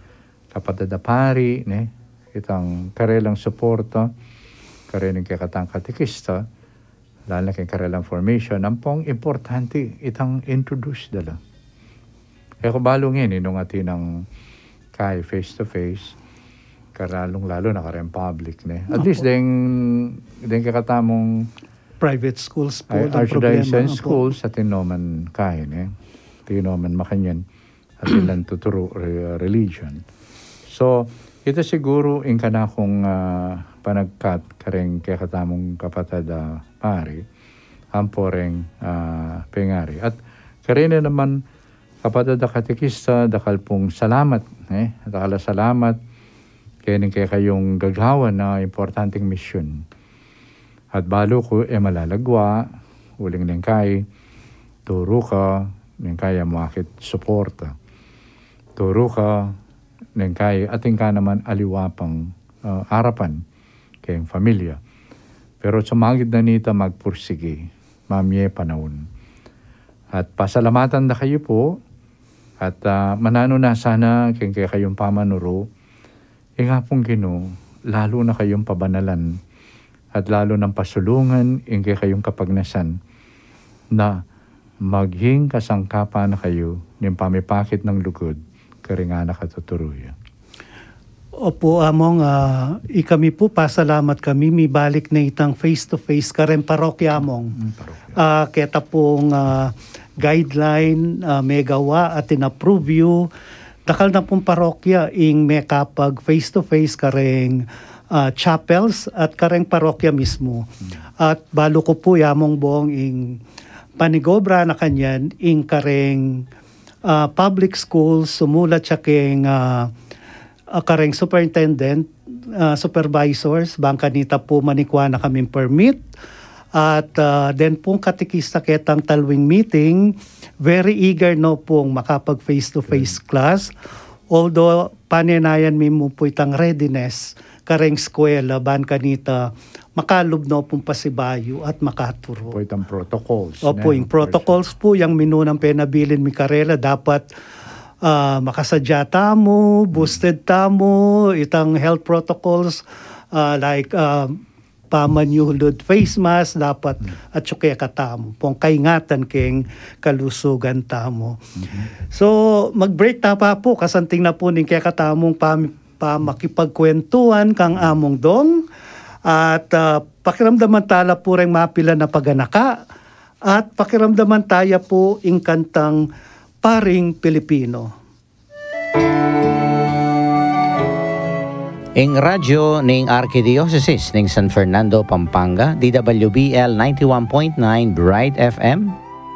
kapatad a pari, ne, itang karelang suporta, kareng kekatang katekista, lalu na keng karelang formation, ampong importante itang introduce da la. E ku balu ngeni nung atin nang kai face to face, kareng lalung-lalu na kareng public, ne. At least deng, deng kekatamung private schools pu, ay, deng problema, archdiocese schools, atin no man kai, ne. Atin no man makanyan, atin lang tuturu re-, religion. So, ita siguru ing kanakung, ah, panagkat kareng kekatamung kapatad a pari, ampo reng, ah, pengari. At kareng naman kapatad a katekista, dakal pung salamat, eh, dakal a salamat keni kekayung gagawan na importanteng misyun. At balu ku e malalagwa, uling neng kai, turu ka, neng kai a mu akit suporta. Turu ka, neng kai, atin ka naman aliwa pang, ah, arapan keng familia. Pero sumagid na nita magpursigi, mamie panaun. At pasalamatan da kayu pu, at, ah, mananu na sana keng kekayung pamanuru, ing Apung Ginu, lalu na kayung pabanalan, at lalu nang pasulungan ing kekayung kapagnasan, na maging kasangkapan na kayu ning pamipakit nang lugud karing anak a tuturu yu. Opu, Among, ah, ikami pu, pasalamat kami, mibalik na itang face to face kareng parokya, Among. Mm, parokya. Ah, keta pung, ah, guideline, ah, megawa at in-approve yu, dakal na pung parokya ing mekapag face to face kareng, ah, chapels at kareng parokya mismu. Mm. At balu ku pu, Among Bong, ing panigobra na kanyan, ing kareng ah, public schools, sumulat ya keng, ah, ah, kareng superintendent, ah, supervisors, bang kanita pu manikua na kaming permit. At, ah, den pung katekista ketang taluing meeting, very eager no pung makapag face to face class. Although, panenayan mi mu pu itang readiness kareng eskwela, ban kanita makalub no pung pasibayu at makaturu. Opo, itang protocols, opo, ne? Ing protocols pu, yang minunang penabilin mi karela, dapat, ah, makasadya tamu, boosted tamu, itang health protocols, ah, like, ah, pamanyulud face mask, dapat atyu kekatamu pung kaingatan keng kalusugan tamu. So, mag-break ta pa pu, kasanting na pu ning kekatamung pam-, pamakipagkwentuan kang Among Dong, at, ah, pakiramdaman tala pu reng mapilan a paganaka, at pakiramdaman taya pu ing kantang Paring Pilipino. Ing radyo ning Arkidiosesis ning San Fernando, Pampanga, D W B L ninety-one point nine Bright F M,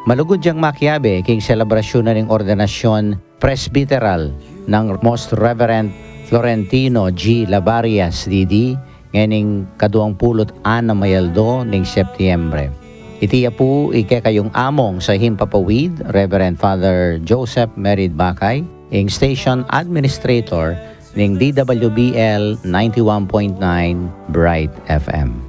malugud yang makiabe king selebrasyun na ning ordenasyon presbiteral nang Most Reverend Florentino G. Labarias, D D, ngening kaduang pulu't anam a aldo ning Setyembre. Iti ya pu ing kekayung among sa himpapawid, Reverend Father Joseph Merid Bakay, ing station administrator ning D W B L ninety-one point nine Bright F M.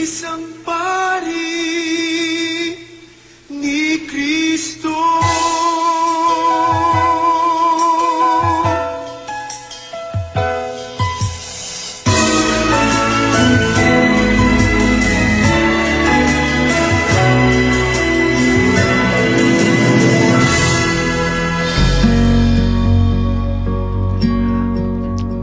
Isang pari ni Kristo.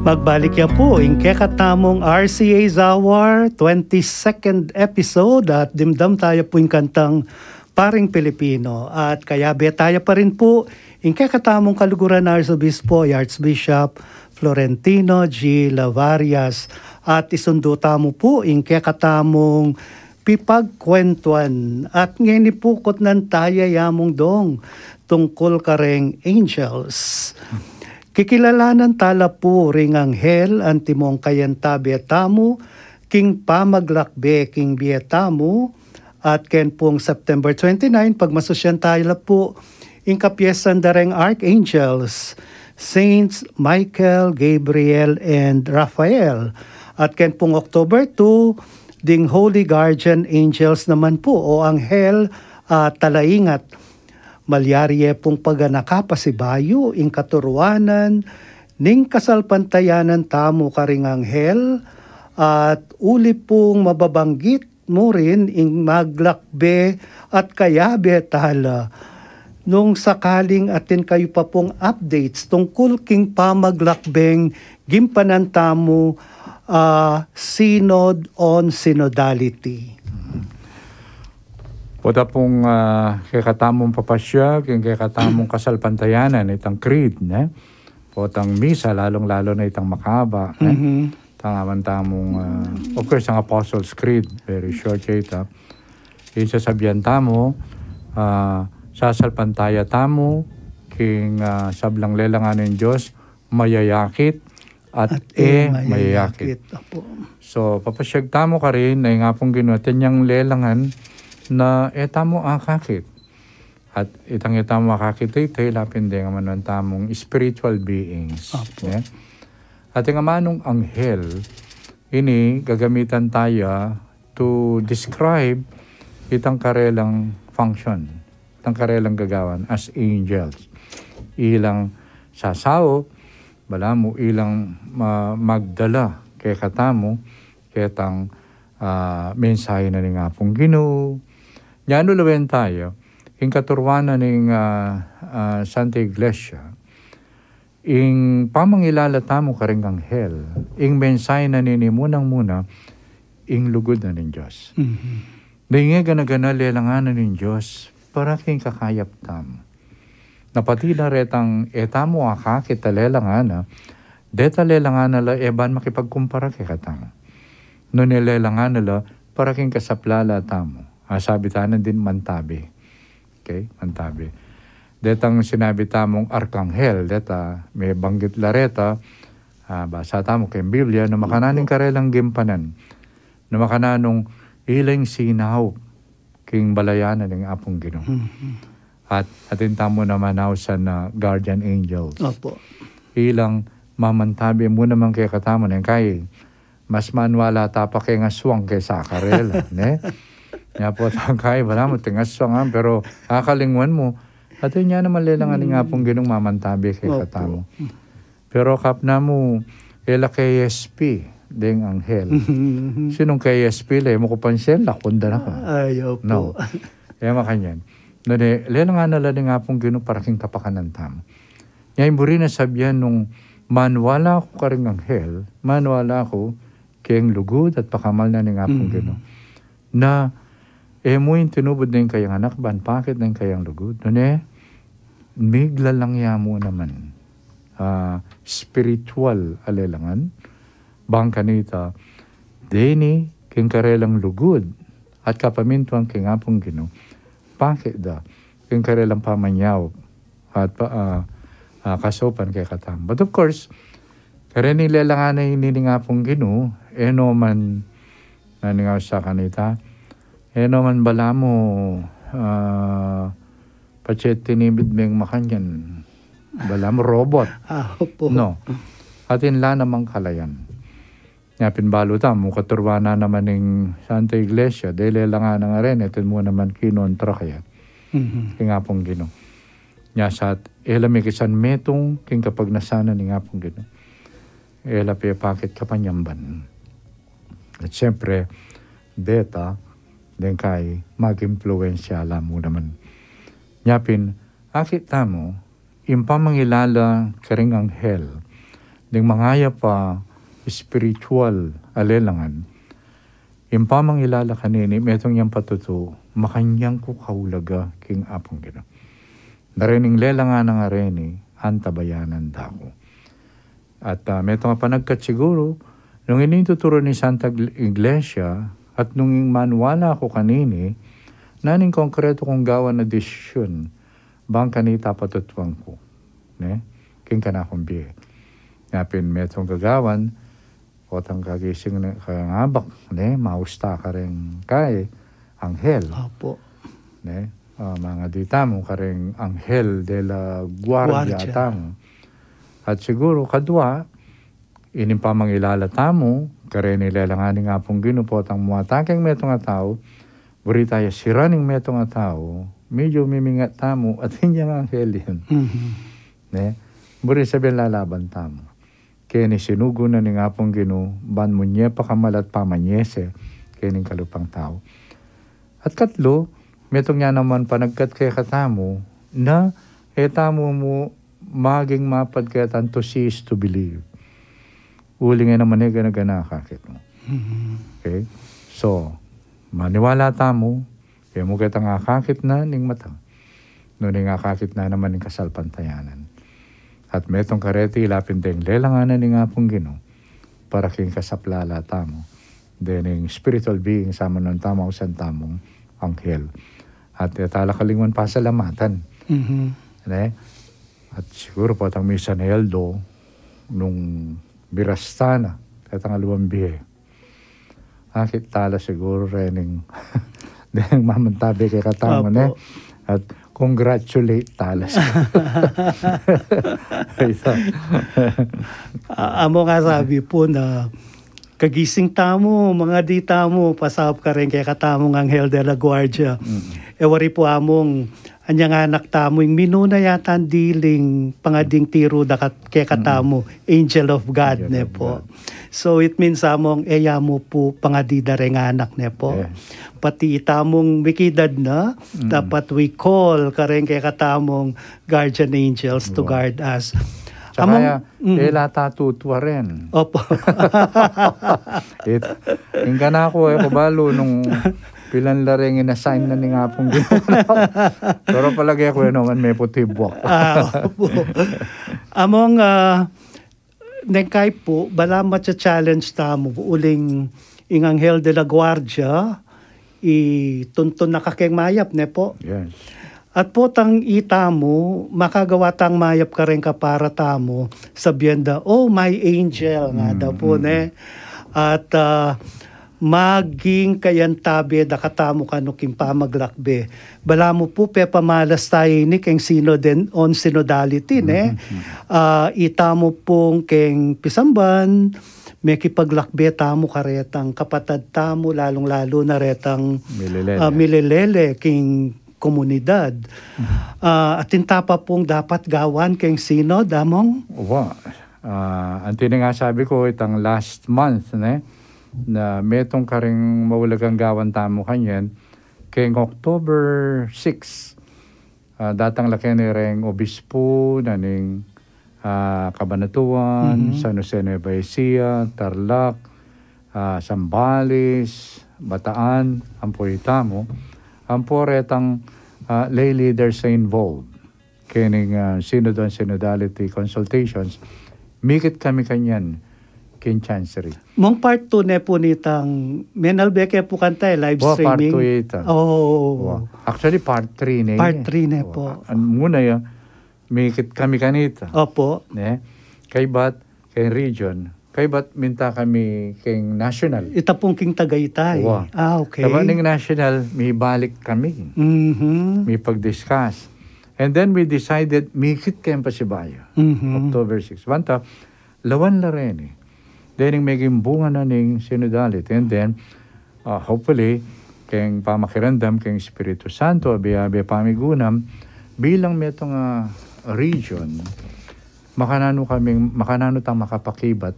Magbalik ya pu ing kekatamung R C A Zawar twenty-second episode, at dimdam taya pu ing kantang Paring Pilipino. At kayabe taya pa rin pu ing kekatamung kaluguran Arsobispo, i Archbishop Florentino G. Lavarias. At isundu tamu pu ing kekatamung pipagkwentuan. At ngeni pu kutnan taya ya mung dong tungkul kareng angels. Kikilalanan tala pu ring anghel antimong kayantabe tamu king pamaglakbe king bie tamu. At ken pung September twenty-nine, pagmasusyan tala pu ing kapyesan da reng archangels, Saints Michael, Gabriel, and Raphael. At ken pung October two, ding Holy Guardian Angels naman pu o anghel a talaingat. Malyari ye pung paganaka pasibayu ing katuruanan ning kasalpantayanan tamu karing anghel, at uli pung mababanggit mu rin ing maglakbe at kayabe tala. Nung sakaling atin kayu pa pung updates tungkul king pamaglakbeng gimpanan tamu, ah, Synod on Synodality. Pota pung, ah, kekatamung papasya, king kekatamung kasalpantayanan, itang creed, ne? Potang misa, lalong-lalo na itang makaba, ne? Mhm. Tangaman tamung, ah, of course, ang Apostles' Creed, very short ya ita. Ing sasabian tamu, ah, sasalpantaya tamu, king, ah, sablang lelangan ning Dios, mayayakit, at, at e, e mayayakit. Mayayakit. Apo. So, papasyag tamu karin, na ing Apung Ginu, atin yang lelangan, na e tamu akakit. At itang e tamu akakit, ita, lapin deng amanung tamung spiritual beings. Apo. Ne? At ing amanung anghel, ini gagamitan taya to describe itang karelang function, itang karelang gagawan as angels. Ilang sasaup, balamu ilang ma-, magdala kekatamu, ketang, ah, mensahe na ning Apung Ginu. Nyanu lawen taya, ing katuruan na ning, ah, ah, Santa Iglesia, ing pamangilala tamu karing anghel, ing mensahe na nini munang-muna, ing lugud na ning Dios. Mhm. Deng e gana-gana lelangan na ning Dios, para king kakayap tamu. Na pati na retang e tamu akakit a lelangan na, deta lelangan na la e ban makipagkumpara kekatamu. Nune lelangan na la para king kasaplala tamu. A, sabi tana din mantabe. Okay? Mantabe. Detang sinabi tamung arkanghel, deta, mebanggit la reta, a, basa tamu keng Biblia, na makananu ing karelang gimpanan. Na makananu nung ila ing sinaup king balayan na ning Apung Ginu. Mhm. At atin tamu naman ausan na guardian angels. Opo. Ilang mamantabe mu naman kekatamu, ne, kay mas maniwala ta pa keng aswang kesa karela, ne? Nya potang kay, balamu ating aswang, a, pero kakalingwan mu, atin ya naman lelangan ning Apung Ginung mamantabe kekatamu. Opo. Pero kapna mu, e la K S P deng anghel. Sinong K S P la, e mu ku pansin, lakwan da na ka. Ay, opo. No. E makanyan. Nune, lelangan na la ning Apung Ginu para king kapakanan tamu. Nya ing buri na sabian nung maniwala ku karing anghel, maniwala ku keng lugud at pakamal na ning Apung Ginu. Na e mu ing tinubud ning kayang anak ban pakit ning kayang lugud. Nune, miglalang ya mu naman, a, spiritual a lelangan, bang kanita, deni king karelang lugud at kapamintuan king Apung Ginu, pakit da king karelang pamanyaup at pa, a, a, kasaupan kekatamu. But of course, kareni lelangan na ini ning Apung Ginu, e no man, nanu ing ausan kanita, e no man balamu, a, patse tinimid meng makanyan, balamu robot. A, opo. No. Atin la namang kalayan. Nya pin balu tamu, katuruan na naman ning Santa Iglesia, dahil e la ngana ngeni, atin mu naman kinontra kaya. Mhm. King Apung Ginu. Nya sa, e la mikisan metung king kapagnasan na ning Apung Ginu. E la pepakit kapanyamban. At siyempre, beta, deng kai, mag-impluensya la mu naman. Nya pin, akit tamu, ing pamangilala karing anghel, deng mangayap a spiritual a lelangan, ing pamangilala kanini, metung yang patutu, makanyan ku kaulaga king Apung Ginu. Na rening lelangan a ngareni, antabayanan da ku. At, ah, metung a panagkat siguru, nung ini ing tuturu ning Santa Ig-, Iglesia, at nung ing maniwala ku kanini, na ning konkretu kung gawan a desisyun, bang kanita patutuan ku, ne? King kanakung bie. Nya pin metung gagawan, potang kagising ne, kayang abak, ne? Mausta kareng kai, anghel. Opo. Ne? Ah, mangadi tamu kareng anghel de la guardia Guardia. Tamu. At siguru, kadua, ining pamangilala tamu, kareni lelangan ning Apung Ginu potang muatan keng metung a tau, buri taya sira ning metung a tau, medyu mimingat tamu, atin yang anghel yan. Mhm. Ne? Buri sabyan lalaban tamu. Keni sinugu na ning Apung Ginu, ban munye pakamalat pamanyese, kening kalupang tau. At katlu, metung ya naman panagkat kekatamu, na e tamu mu maging mapagkatan to see is to believe. Uling e naman e gana-gana akakit mu. Mhm. Okay? So, maniwala tamu, e mu ketang akakit na ning mata. Nune ing akakit na naman ning kasalpantayanan. At metung kareti, ila pin deng lelangan na ning Apung Ginu, para king kasaplala tamu. Dening spiritual being, samanun tamu, ausan tamung anghel. At e tala kalinguan pasalamatan. Mhm. Ne? At siguru potang misan a aldo, nung mirasta na, ketang aluang bie. Akit tala siguru rening, deng mamantabe kekatamu, ne? Opo. At congratulate tala siguru. Ito. A-, amo nga sabi pu na kagising tamu, mangadi tamu, pasaup kareng kekatamung anghel de la guardia. Mm. E wari pu among anyang anak tamu, ing minuna yata diling pangading tiru da kat-, kekatamu, angel of God, ne po. Angel of God. So, it means among e ya mu pu pangadi da reng anak, ne po. Yes. Pati itamung mikidad na, dapat we call kareng kekatamung guardian angels to guard us. Tsaka among, ya, e la ta tutuaren. Opo. It, ing kanaku, e ku balu nung pilan la reng in-assign na ning Apung Ginu. Pero palage ku, e naman, me puti buak. Ah, opo. Among, ah, neng kai pu, balamu matsa-challenge tamu, uling ing anghel de la guardia, ituntun na ka keng mayap, ne po? Yes. At potang itamu, makagawa tang mayap kareng kapara tamu, sabyan da, "Oh, my angel," nga da pu, ne? At, ah, maging kayantabe da katamu kanu king pamaglakbe. Balamu pu, pepamalas taya ini keng Synod on Synodality, ne? Ah, itamu pung keng pisamban, mekipaglakbe tamu karetang kapatad tamu, lalung-lalu na retang, milelele, ah, milelele king komunidad. Ah, atin ta pa pung dapat gawan keng Synod, Among? Wa, ah, anti na nga sabi ku, itang last month, ne, na metung karing maulagang gawan tamu kanyan, keng October six, ah, datang la keni reng obispo na ning, ah, Cabanatuan, San Jose Nueva Ecija, Tarlac, ah, Zambales, Bataan, ampo itamu, ampo retang, ah, lay leaders a involved kening, ah, Synod on Synodality consultations, mikit kami kanyan king chancery. Mong part two ne pu nitang, menalbe ke pu kanita, e, live streaming. Wa, part two ita. Oh. Wa. Actually, part three ne. Part three ne pu. Wa. An muna ya, mikit kami kanita. Opo. Ne? Kaybat, keng region. Kaybat minta kami keng national. Ita pung king Tagaytay. Wa. Ah, okay. Kaybat ning national, mibalik kami. Mhm. Mipag-discuss. And then we decided, mikit keng pasibayu. Mhm. October six. Banta, lawan la reni. Dening meging bunga na ning sinodality. And then, uh, hopefully, keng pamakiramdam keng Espiritu Santo, abe-abe pamigunam, bilang metung a region, makananu kaming, makananu tang makapakibat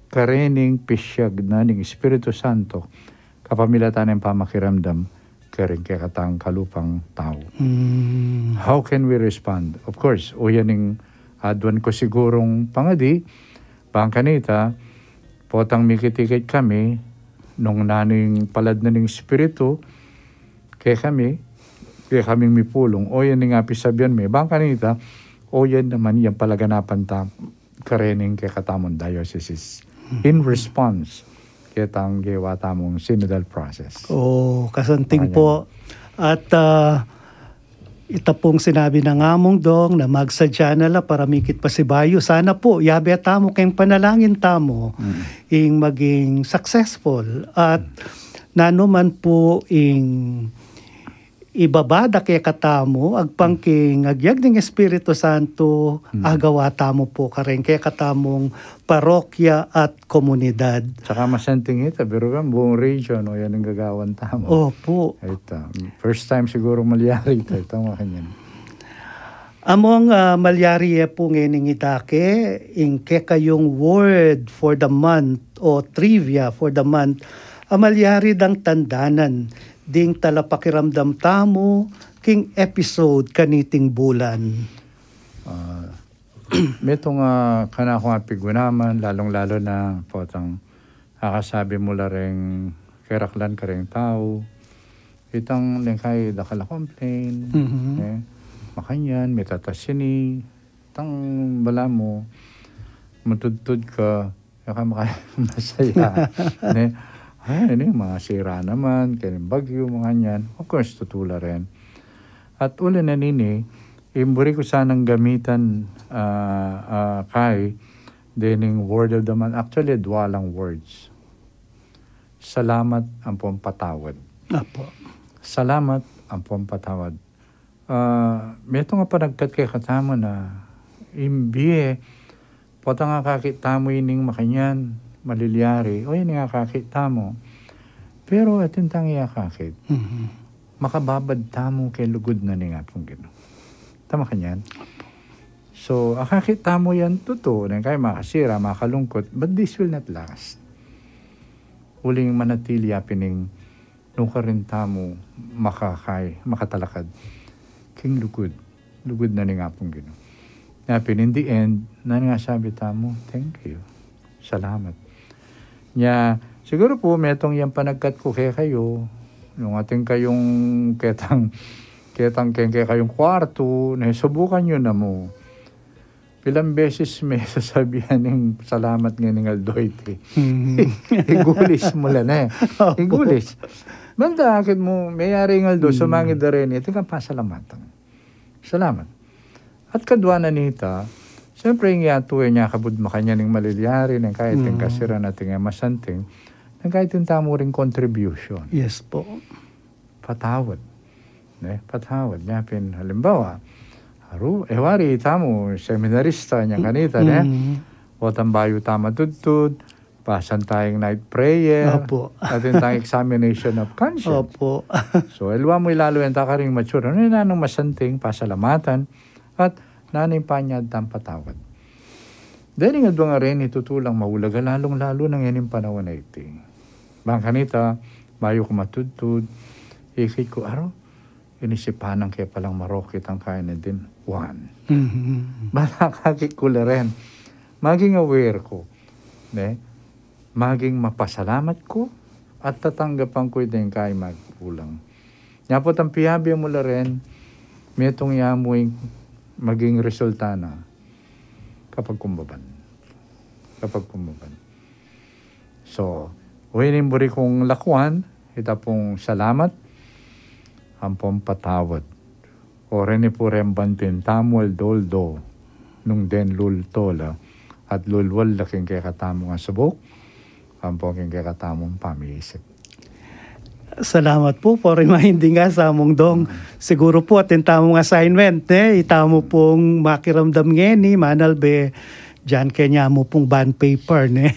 karening pisiag na ning Espiritu Santo kapamilatan ning pamakiramdam karing kekatang kalupang tau. Mm. How can we respond? Of course, uyan ning aduan ku sigurung pangadi, bang kanita, potang mikit-ikit kami, nung naning palad na ning Espiritu, kekami, kekaming mipulung, uyan ning apisabian mi, bang kanita, uyan naman yang palaganapan ta, karening kekatamung diocese in response ketang gewa tamung synodal process. Oh, kasanting po. At, ah, ita pung sinabi nang Among Dong na magsadya na la para mikit pasibayu. Sana po, yabe tamu keng panalangin tamu, ing maging successful. At nanu man po ing ibaba da kekatamu, agpang king agyag ning Espiritu Santo, agawa tamu po kareng kekatamung parokya at komunidad. Saka masanting ita, biruan, buong region, uyan ing gagawan tamu. Opo. Ita, first time siguru malyari ita, ita makanyan. Among, ah, malyari ye pu ngening idake, ing kekayung word for the month o trivia for the month, a malyari dang tandanan ding talapakiramdam tamu king episode kaniting bulan. Ah, metung a kanakung apigunaman, lalung-lalu na potang akasabi mu la reng keraklan kareng tau, itang neng kai dakal a complain, Mhm. eh, makanyan, mitatas ini, itang balamu, matudtud ka, e ka maka-, masaya, ne? Ay, ini, masira naman, keng bagyu, makanyan. Of course, tutu la rin. At uli na nini, ing buri ku sanang gamitan, ah, ah, kai, dening word of the month. Actually, dua lang words. Salamat ampong patawad. Apo. Salamat ampong patawad. Ah, metung a panagkat kekatamu na ing bie, potang akakit tamu ining makanyan, malilyari, o ining akakit tamu. Pero atin tang akakit, Mhm. makababad tamu keng lugud na ning Apung Ginu. Tama kanyan? So, akakit tamu yan tutu, neng kai makasira, makalungkut, but this will not last. Uling manatili ya pin ing nukarin tamu makakai, makatalakad king lugud, lugud na ning Apung Ginu. Nya pin, in the end, nanu ing asabi tamu? Thank you. Salamat. Nya, siguru pu, metung yang panagkat ku kekayu, nung atin kayung ketang, ketang keng kekayung kuartu, ne, subukan yu na mu. Pilang beses me sasabian ing salamat ngening aldo iti? Mhm. Igulis mu la ne. Opo. Igulis. Bang akit mu, meyari ing aldo, Mm. sumangid da reni, atin kang pasalamatan. Salamat. At kadua na nita, siyempre, ing yatu, e, nya kabud makanyan ing malilyari, neng kai atin Mm. kasiran, atin e masanting, neng kai atin tamu ring contribution. Yes po. Patawad. Ne, patawad. Nya pin, halimbawa, aru, e, wari tamu, seminarista, nya kanita, ne? Mm. Potang bayu ta matudtud, pasan tayang night prayer, Opo. atin tang examination of conscience. Opo. So, e, aliwa mu ilalu yan ta karing mature. Nanu ing masanting, pasalamatan, at nanu ing panyad tang patawad. Dening adwang a reni tutu lang maulaga, lalung-lalu na ngening panaun a iti. Bang kanita, bayu ku matudtud, ikit ku, aru, inisipan ke palang marok itang kain na din. One. Mhm. Bang akakit ku la rin, maging aware ku, ne? Maging mapasalamat ku, at tatanggapan ku iti ing kai magkulang. Nya potang piyabe mu la rin, metung ya mu ing maging resulta na kapagkumbaban. Kapagkumbaban. So, uyu ning buri kung lakuan, ita pung salamat ampong patawad. O reni pu reng bantin tamu aldo-aldo, nung den lulto la, at lulwal la king kekatamung asubuk, ampong king kekatamung pamiisip. Salamat po for reminding us, Among Dong. Mm. Siguru po, atin tamung assignment, ne? Itamu pung makiramdam ngeni, manalbe, Diyan kanya mu pung bond paper, ne?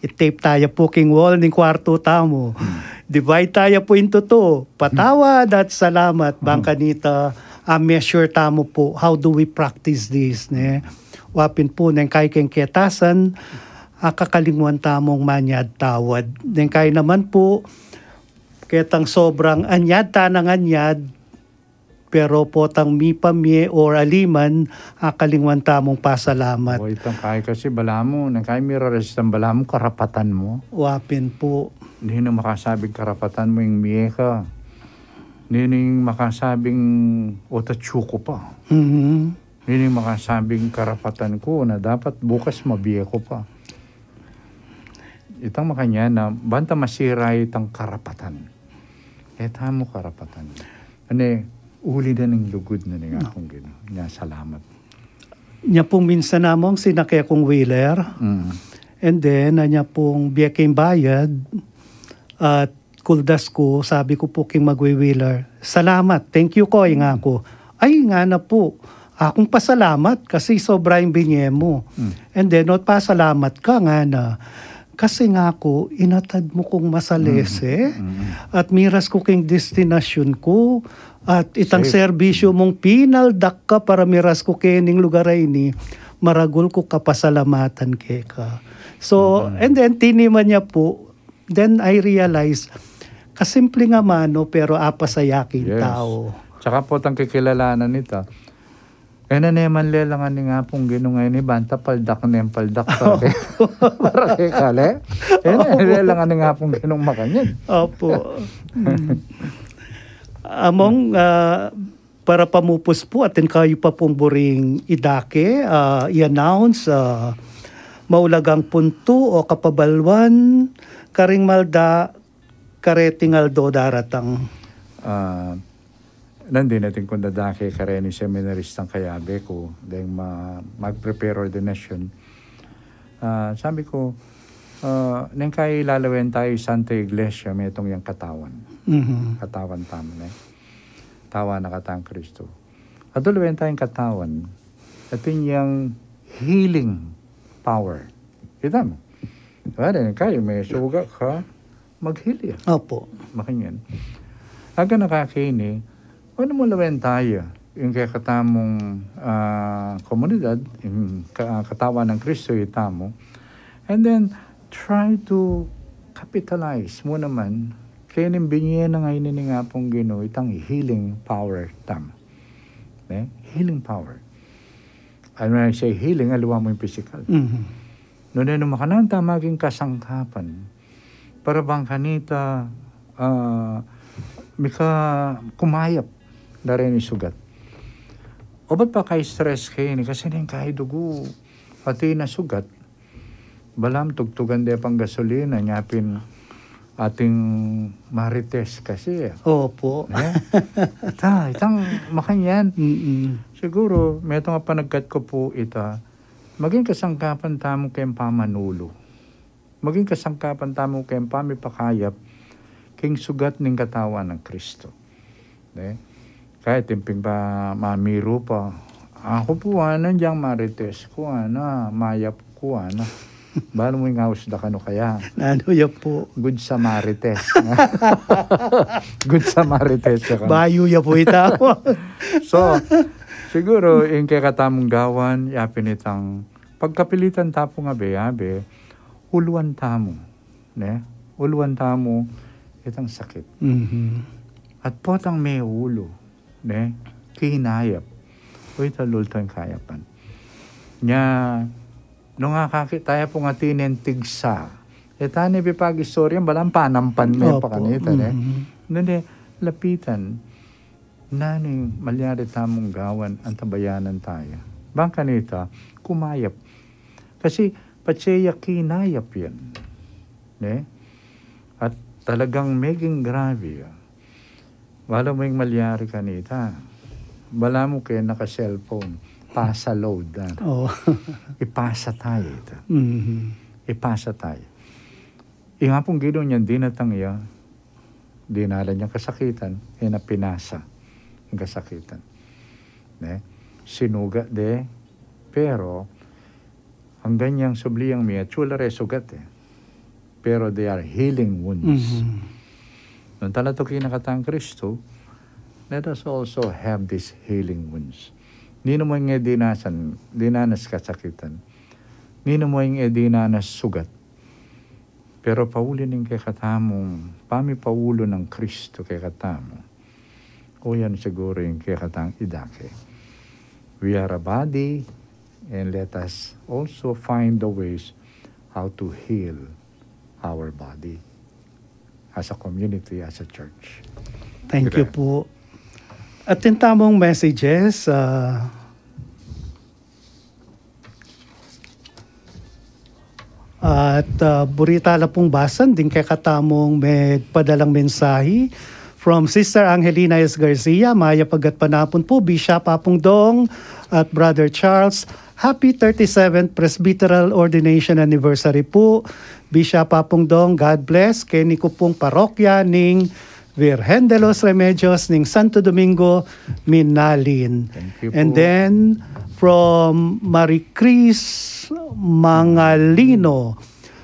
I-tape taya pu king wall ning kwartu tamu. Divide taya pu into two. Patawad at salamat. Bang kanita, a-measure tamu pu, how do we practice this, ne? Wa pin pu, neng kai keng ketasan, akakalingwan tamung manyad tawad. Neng kai naman pu, ketang sobrang anyad tanang anyad, pero potang mipamie or aliman, akalingwan tamung pasalamat. O, itang kai kasi balamu, neng kai mira-resist ang balamu, karapatan mu. Wa pin pu. Ninung makasabing karapatan mu ing mie ka? Ninung makasabing otatsu ku pa? Mhm. Ninung makasabing karapatan ku na dapat bukas mabie ku pa? Itang makanyan na, banta masira itang karapatan. E tamu karapatan. Ane, uli na ning lugud na ning Apung Ginu. Nya, salamat. Nya pung minsan namu, sinake kung wheeler. Mm. And then, anya pung bie keng bayad, at kuldas ku, sabi ku pu king magwi-wheeler, "Salamat, thank you ko," inga ku. "Ay," ngana pu, "akung pasalamat kasi sobra ing binie mu." Mm. And then, "Ot pasalamat ka," ngana. "Kasi," inga ku, "inatad mu kung masalese, mm, mm, at miras ku king destinasyun ku, at itang serbisyu mung pinaldak ka para miras ku kening lugar a ini, maragul ku kapasalamatan keka." So, mm, and then, tiniman ya pu, then I realize, kasimple nga mano, pero apasaya king tau. Yes. Tsaka pu, tang kikilalanan nita, e na ne man lelangan ning Apung Ginu ngeni, banta paldak ne, paldak para ke, para keka, le? E na ne lelangan ning Apung Ginu makanyan. Opo. Mm. Among, ah, para pamupus pu, atin kayu pa pung buring idake, ah, i-announce, ah, maulagang puntu o kapabaluan karing malda kareting aldo daratang. Ah, nandin atin kung dadake kareni seminaristang kayabe ku, deng ma-, mag-prepare ordination. Ah, sabi ku, ah, neng kai lalawen taya ing Santa Iglesia, metung yang katawan. Mhm. Katawan tamu, ne? Katawan na katang Kristo. At lawen taya ing katawan, atin yang healing power. Kita mu? Diba, neng kai mesugat ka, mag-heal ya. Opo. Makanyan. Aga na kakeni, o, nung lawen taya ing kekatamung, ah, komunidad, ing ka-, katawan nang Kristo itamu, and then try to capitalize mu naman kening binie na ngeni ning Apung Ginu, itang healing power tamu. Ne? Healing power. And when I say healing, aliwa mu ing pisikal. Mhm. Nune, nung makananu ta maging kasangkapan, para bang kanita, ah, mika kumayap da reni sugat. Obat pa kai stress keni, kasi neng kai dugu, pati na sugat. Balamu tugtugan de pang gasolina, nya pin atin marites kasi, e. Opo. Ne? Ita, itang makanyan. Mm-mm. Siguru, metung a panagkat ku pu ita, maging kasangkapan tamu keng pamanulu. Maging kasangkapan tamu keng pamipakayap king sugat ning katawan nang Kristo. Ne? Kaya timping pa mamiru pa, "Aku pu, ana, dyang marites ku, ana, mayap ku, ana." Balu mu ing aus da kanu kaya? Nanu ya pu? Good Samarites. Good Samarites ya kanu. Bayu ya pu ita. So, siguru, ing kekatamung gawan, ya pin itang pagkapilitan ta pung abe-abe, uluan tamu, ne? Uluan tamu itang sakit. Mhm. At potang meulu, ne? Kinayap. O, ita, lulto ing kayapan. Nya, nung akakit taya pung atin neng tigsa, e tane pipag-istorya, balang panampan me pa kanita, ne? Opo. Mhm. Nune, lapitan. Nanu ing malyari tamung gawan, antabayanan taya? Bang kanita, kumayap. Kasi, patse ya kinayap yan. Ne? At talagang meging grabe ya. Balu mu ing malyari kanita. Balamu keng naka-cellphone, pasa load, a. O. Ipasa taya ita. Mhm. Ipasa taya. Ing Apung Ginu, nyang dinatang ya, dinalan yang kasakitan, e na pinasa ing kasakitan. Ne? Sinugat de, pero Anggang yang subliang mi, atyu la reng sugat e. Pero they are healing wounds. Mhm. Nung talatuki na katang Kristu, let us also have these healing wounds. Ninu mu ing e dinasan, dinanas kasakitan. Ninu mu ing e dinanas sugat. Pero pauli ning kekatamung pamipaulu nang Kristu kekatamu. O yan siguru ing kekatang idake. We are a body, and let us also find the ways how to heal our body as a community, as a church. Thank you po. Atin tamung messages, ah, at, ah, buri tala pung basan ding kekatamung megpadalang mensahe. From Sister Angelina S. Garcia, mayap a gatpanapun po, Bishop Apung Dong at Brother Charles. Happy thirty-seventh Presbyteral Ordination Anniversary po, Bishop Apung Dong. God bless. Keni ku pung parokya ning Virgen de los Remedios ning Santo Domingo, Minalin. Thank you po. And then, from Marie Chris Mangalino,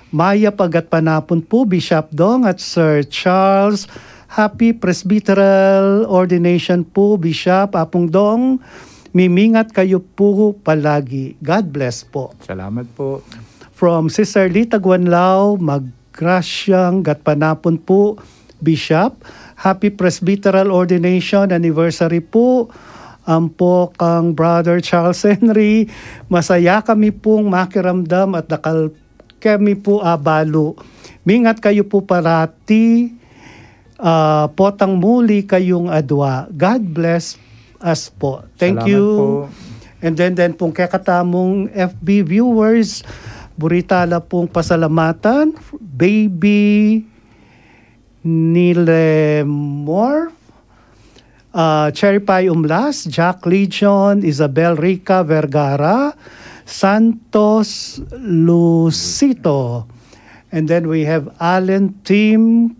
mayap a gatpanapun po, Bishop Dong at Sir Charles. Happy Presbyteral Ordination po, Bishop Apung Dong. Mimingat kayu po palagi. God bless po. Salamat po. From Sister Lita Guanlao, mag- Grasyang gatpanapun po, Bishop. Happy Presbyteral Ordination Anniversary po. Ampo kang Brother Charles Henry, masaya kami pung makiramdam at dakal kami po abalu. Mingat kayu po parati, ah, potang muli kayung adwa. God bless us po. Thank you. Salamat po. And then, then pung kekatamung F B viewers, buri tala pung pasalamatan, Baby Nilemor, ah, Cherry Pie Umlas, Jack Legion, Isabel Rica Vergara, Santos Lucito. And then we have Alan Tim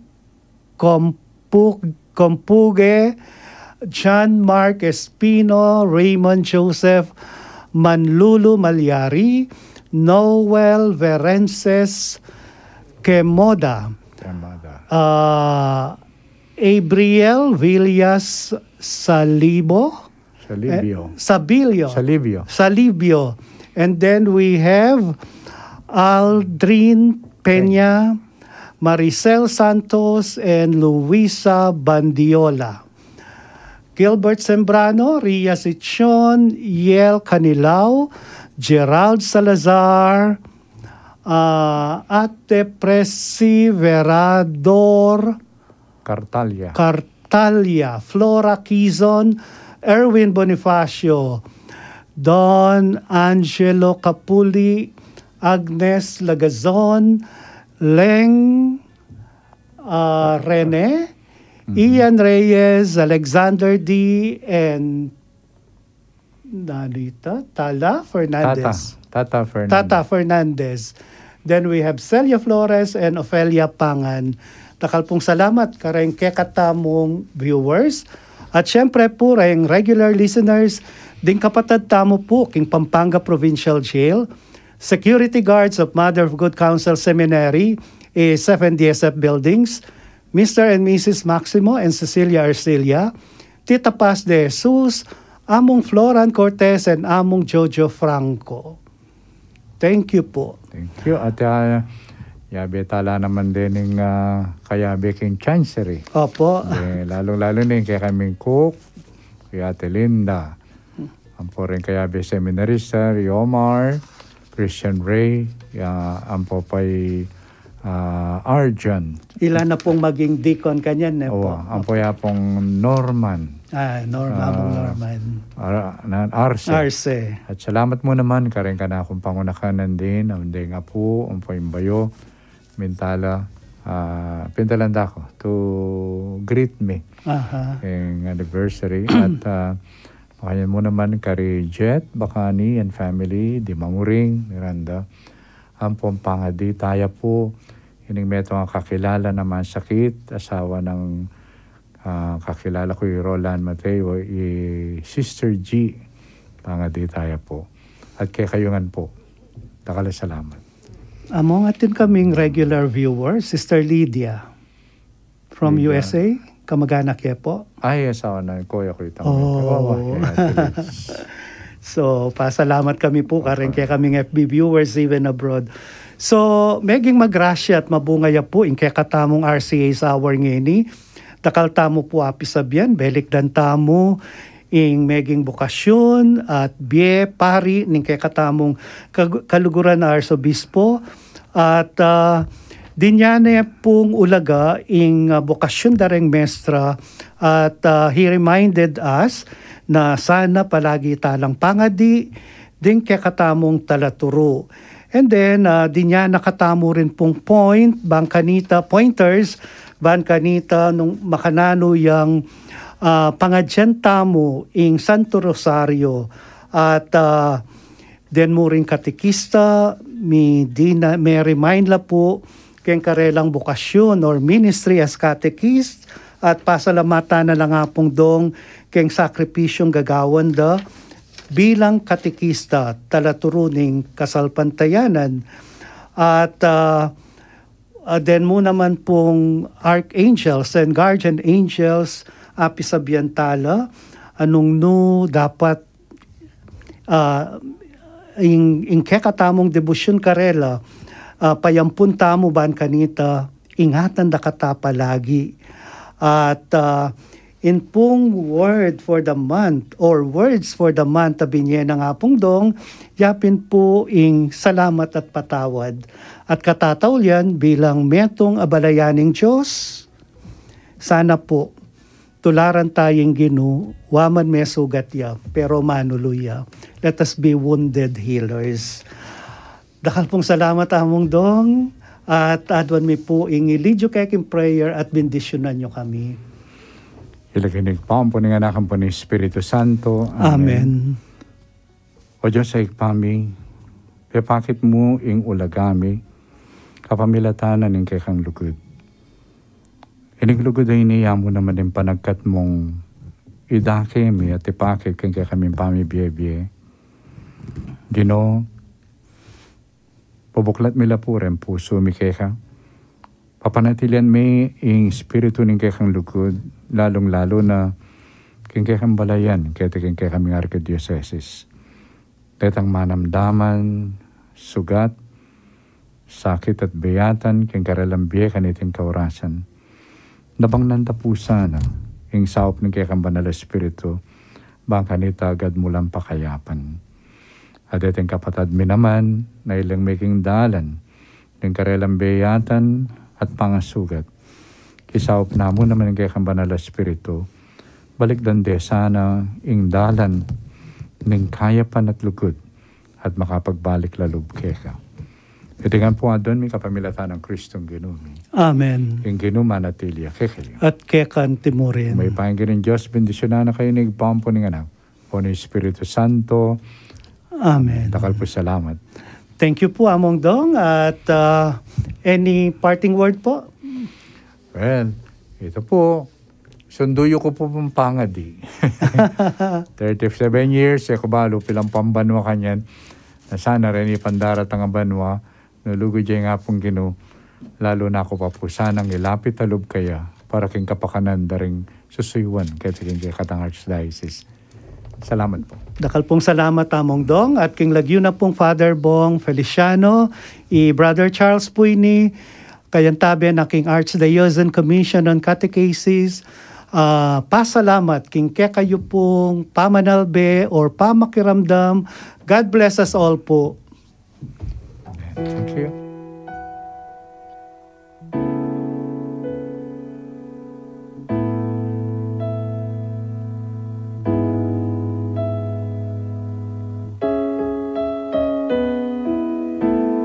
Compug-, Compuge, John Mark Espino, Raymond Joseph Manlulu Malyari, Noel Verences Kemoda, Kemoda. Ah, Abriel Villas Salibo, Salibio. Eh, Sabilio. Salibio. Salibio. And then we have Aldrin Peña, Maricel Santos, and Luisa Bandiola. Gilbert Sembrano, Ria Sichon, Yel Canilao, Gerald Salazar, ah, Ate Presi Verador, Cartalia. Cartalia, Flora Quizon, Erwin Bonifacio, Don Angelo Capuli, Agnes Lagazon, Leng, ah, Rene, Ian Reyes, Alexander D, and Nanita, Tala Fernandez. Tata, Tata Fernandez. Tata Fernandez. Then we have Celia Flores and Ofelia Pangan. Dakal pung salamat kareng kekatamung viewers. At syempre po, reng regular listeners, ding kapatad tamu po king Pampanga Provincial Jail, security guards of Mother of Good Counsel Seminary, eh, seven D S F buildings, Mister and Missus Maximo and Cecilia Arcilla, Tita Paz de Jesus, Among Floran Cortez, and Among Jojo Franco. Thank you po. Thank you. At, ah, yabe tala naman din ning, ah, kayabe king Chancery. Opo. Eh, lalong-lalo na ing kekaming cook, Kuya Ate Linda. Ampo ring kayabe seminarista, Riomar, Christian Ray, ya, ampo pa'y, ah, Arjan. Ila na pung maging deacon kanyan, ne, po? Owa, ampo ya pung Norman. Ah, Norman, ah, Among Norman. Ar-, nan, Arce. Arce. At salamat mu naman kareng kanakung pangunakan nandin, ang deng apu, ampo ing bayu, mintala, ah, pintalan da ku to greet me. Aha. Ing anniversary. At, ah, makanyan mu naman kari Jet Bacani and family, Dimamuring, Miranda. Ampong pangadi taya pu, ining metung a kakilala na masakit, asawa nang, ah, kakilala ku, i Roland Mateo, i Sister G, pangadi taya pu. At kekayu ngan pu. Dakal a salamat. Among atin kaming regular viewer, Sister Lydia from Lydia. U S A, kamag-anak ye po. Ay, asawa na, kuya ku itang Oh. Wawa, kaya tulis. So, pasalamat kami po, kareng Okay. kekaming F B viewers, even abroad. So, meging magrasya at mabunga ya po ing kekatamung R C A's Hour ngeni. Dakal tamu po apisabyan, belikdan tamu ing meging bokasyon at bie pari ning kekatamung kag-, kaluguran a Arsobispo. At, ah, dinya ne pung ulaga ing, ah, bokasyon da reng mestra at, ah, he reminded us na sana palagi talang pangadi ding kekatamung talaturu. And then, ah, dinya na katamu rin pung point, bang kanita pointers, bang kanita nung makananu yang, ah, pangadyan tamu ing Santo Rosario at, ah, den mu ring katekista, mi dina, me-remind la pu keng karelang bokasyon or ministry as catechist, at pasalamatan na la nga pung dong keng sakripisyong gagawan da bilang katekista, talaturu ning kasalpantayanan. At, ah, ah, den mu naman pung archangels and guardian angels, apisabyan tala, anung nu dapat, ah, ing, ing kekatamung debosyun karela, ah, payampun tamu ban kanita, ingatan da kata palagi. At, ah, in pung word for the month or words for the month a binye na nga pung dong, yapin pu ing salamat at patawad. At katataulian bilang metung a balayan ning Dios, sana pu tularan taya ing Ginu, wa man me sugat ya, pero manulu ya. Let us be wounded healers. Dakal pung salamat, Among Dong, at aduan mi pu ing i-lead yu kekeng prayer at bendisyunan yu kami. Ila king Ibpa, ampo ning Anak, ampo ning Espiritu Santo. Amen. Amen. O Dios a Ibpa mi, pepakit mu ing ulaga mi kapamilatan ning kekang lugud. Ining lugud a ini, yamu naman ing panagkat mung idake mi at ipakit king kekaming pamibie-bie. Ginu, pabuklat mi la pu reng pusu mi keka. Papanatilian mi ing espiritu ning kekang lugud, lalung-lalu na king kekang balayan, keti king kekaming arkidiosesis. Detang manamdaman, sugat, sakit at biyatan king karelang bie kaniting kaurasan. Nabang nanda pu sana ing saup ning kekang Banal a Espiritu, bang kanita agad mu lang pakayapan. At deteng kapatad mi naman, na ilang meging dalan ning karelang biyatan at pangasugat. King saup na mu naman ning kekang Banal a Espiritu, balikdan de sana ing dalan ning kayapan at lugud at makapagbalik la lub keka. Iti ngan pu aduan mi kapamilatan nang Kristong Ginu mi. Amen. Ing Ginu manatili ya kekayu. At keka naman murin. Mayupayang Ginung Dios, bendisyunan na kayu ning Ibpa, ampo ning Anak, ampo ning Espiritu Santo. Amen. Dakal pu salamat. Thank you pu, Among Dong. At, ah, any parting word po? Well, ito pu, sundu yu ku pu pung pangadi. Thirty-seven years, e ku balu pilang pambanua kanyan. Na sana reni pang daratang a banua, nung lugud ya ing Apung Ginu, lalu na ku pa pu sanang ilapit a lub kaya, para king kapakanan da ring susuyuan keti king kekatang Archdiocese. Salamat pu. Dakal pung salamat, Among Dong, at king lagyu na pung Father Bong Feliciano, i Brother Charles pu ini, kayantabe na king Archdiocesan Commission on Catechesis, ah, pasalamat king kekayu pung pamanalbe or pamakiramdam. God bless us all pu. Thank you.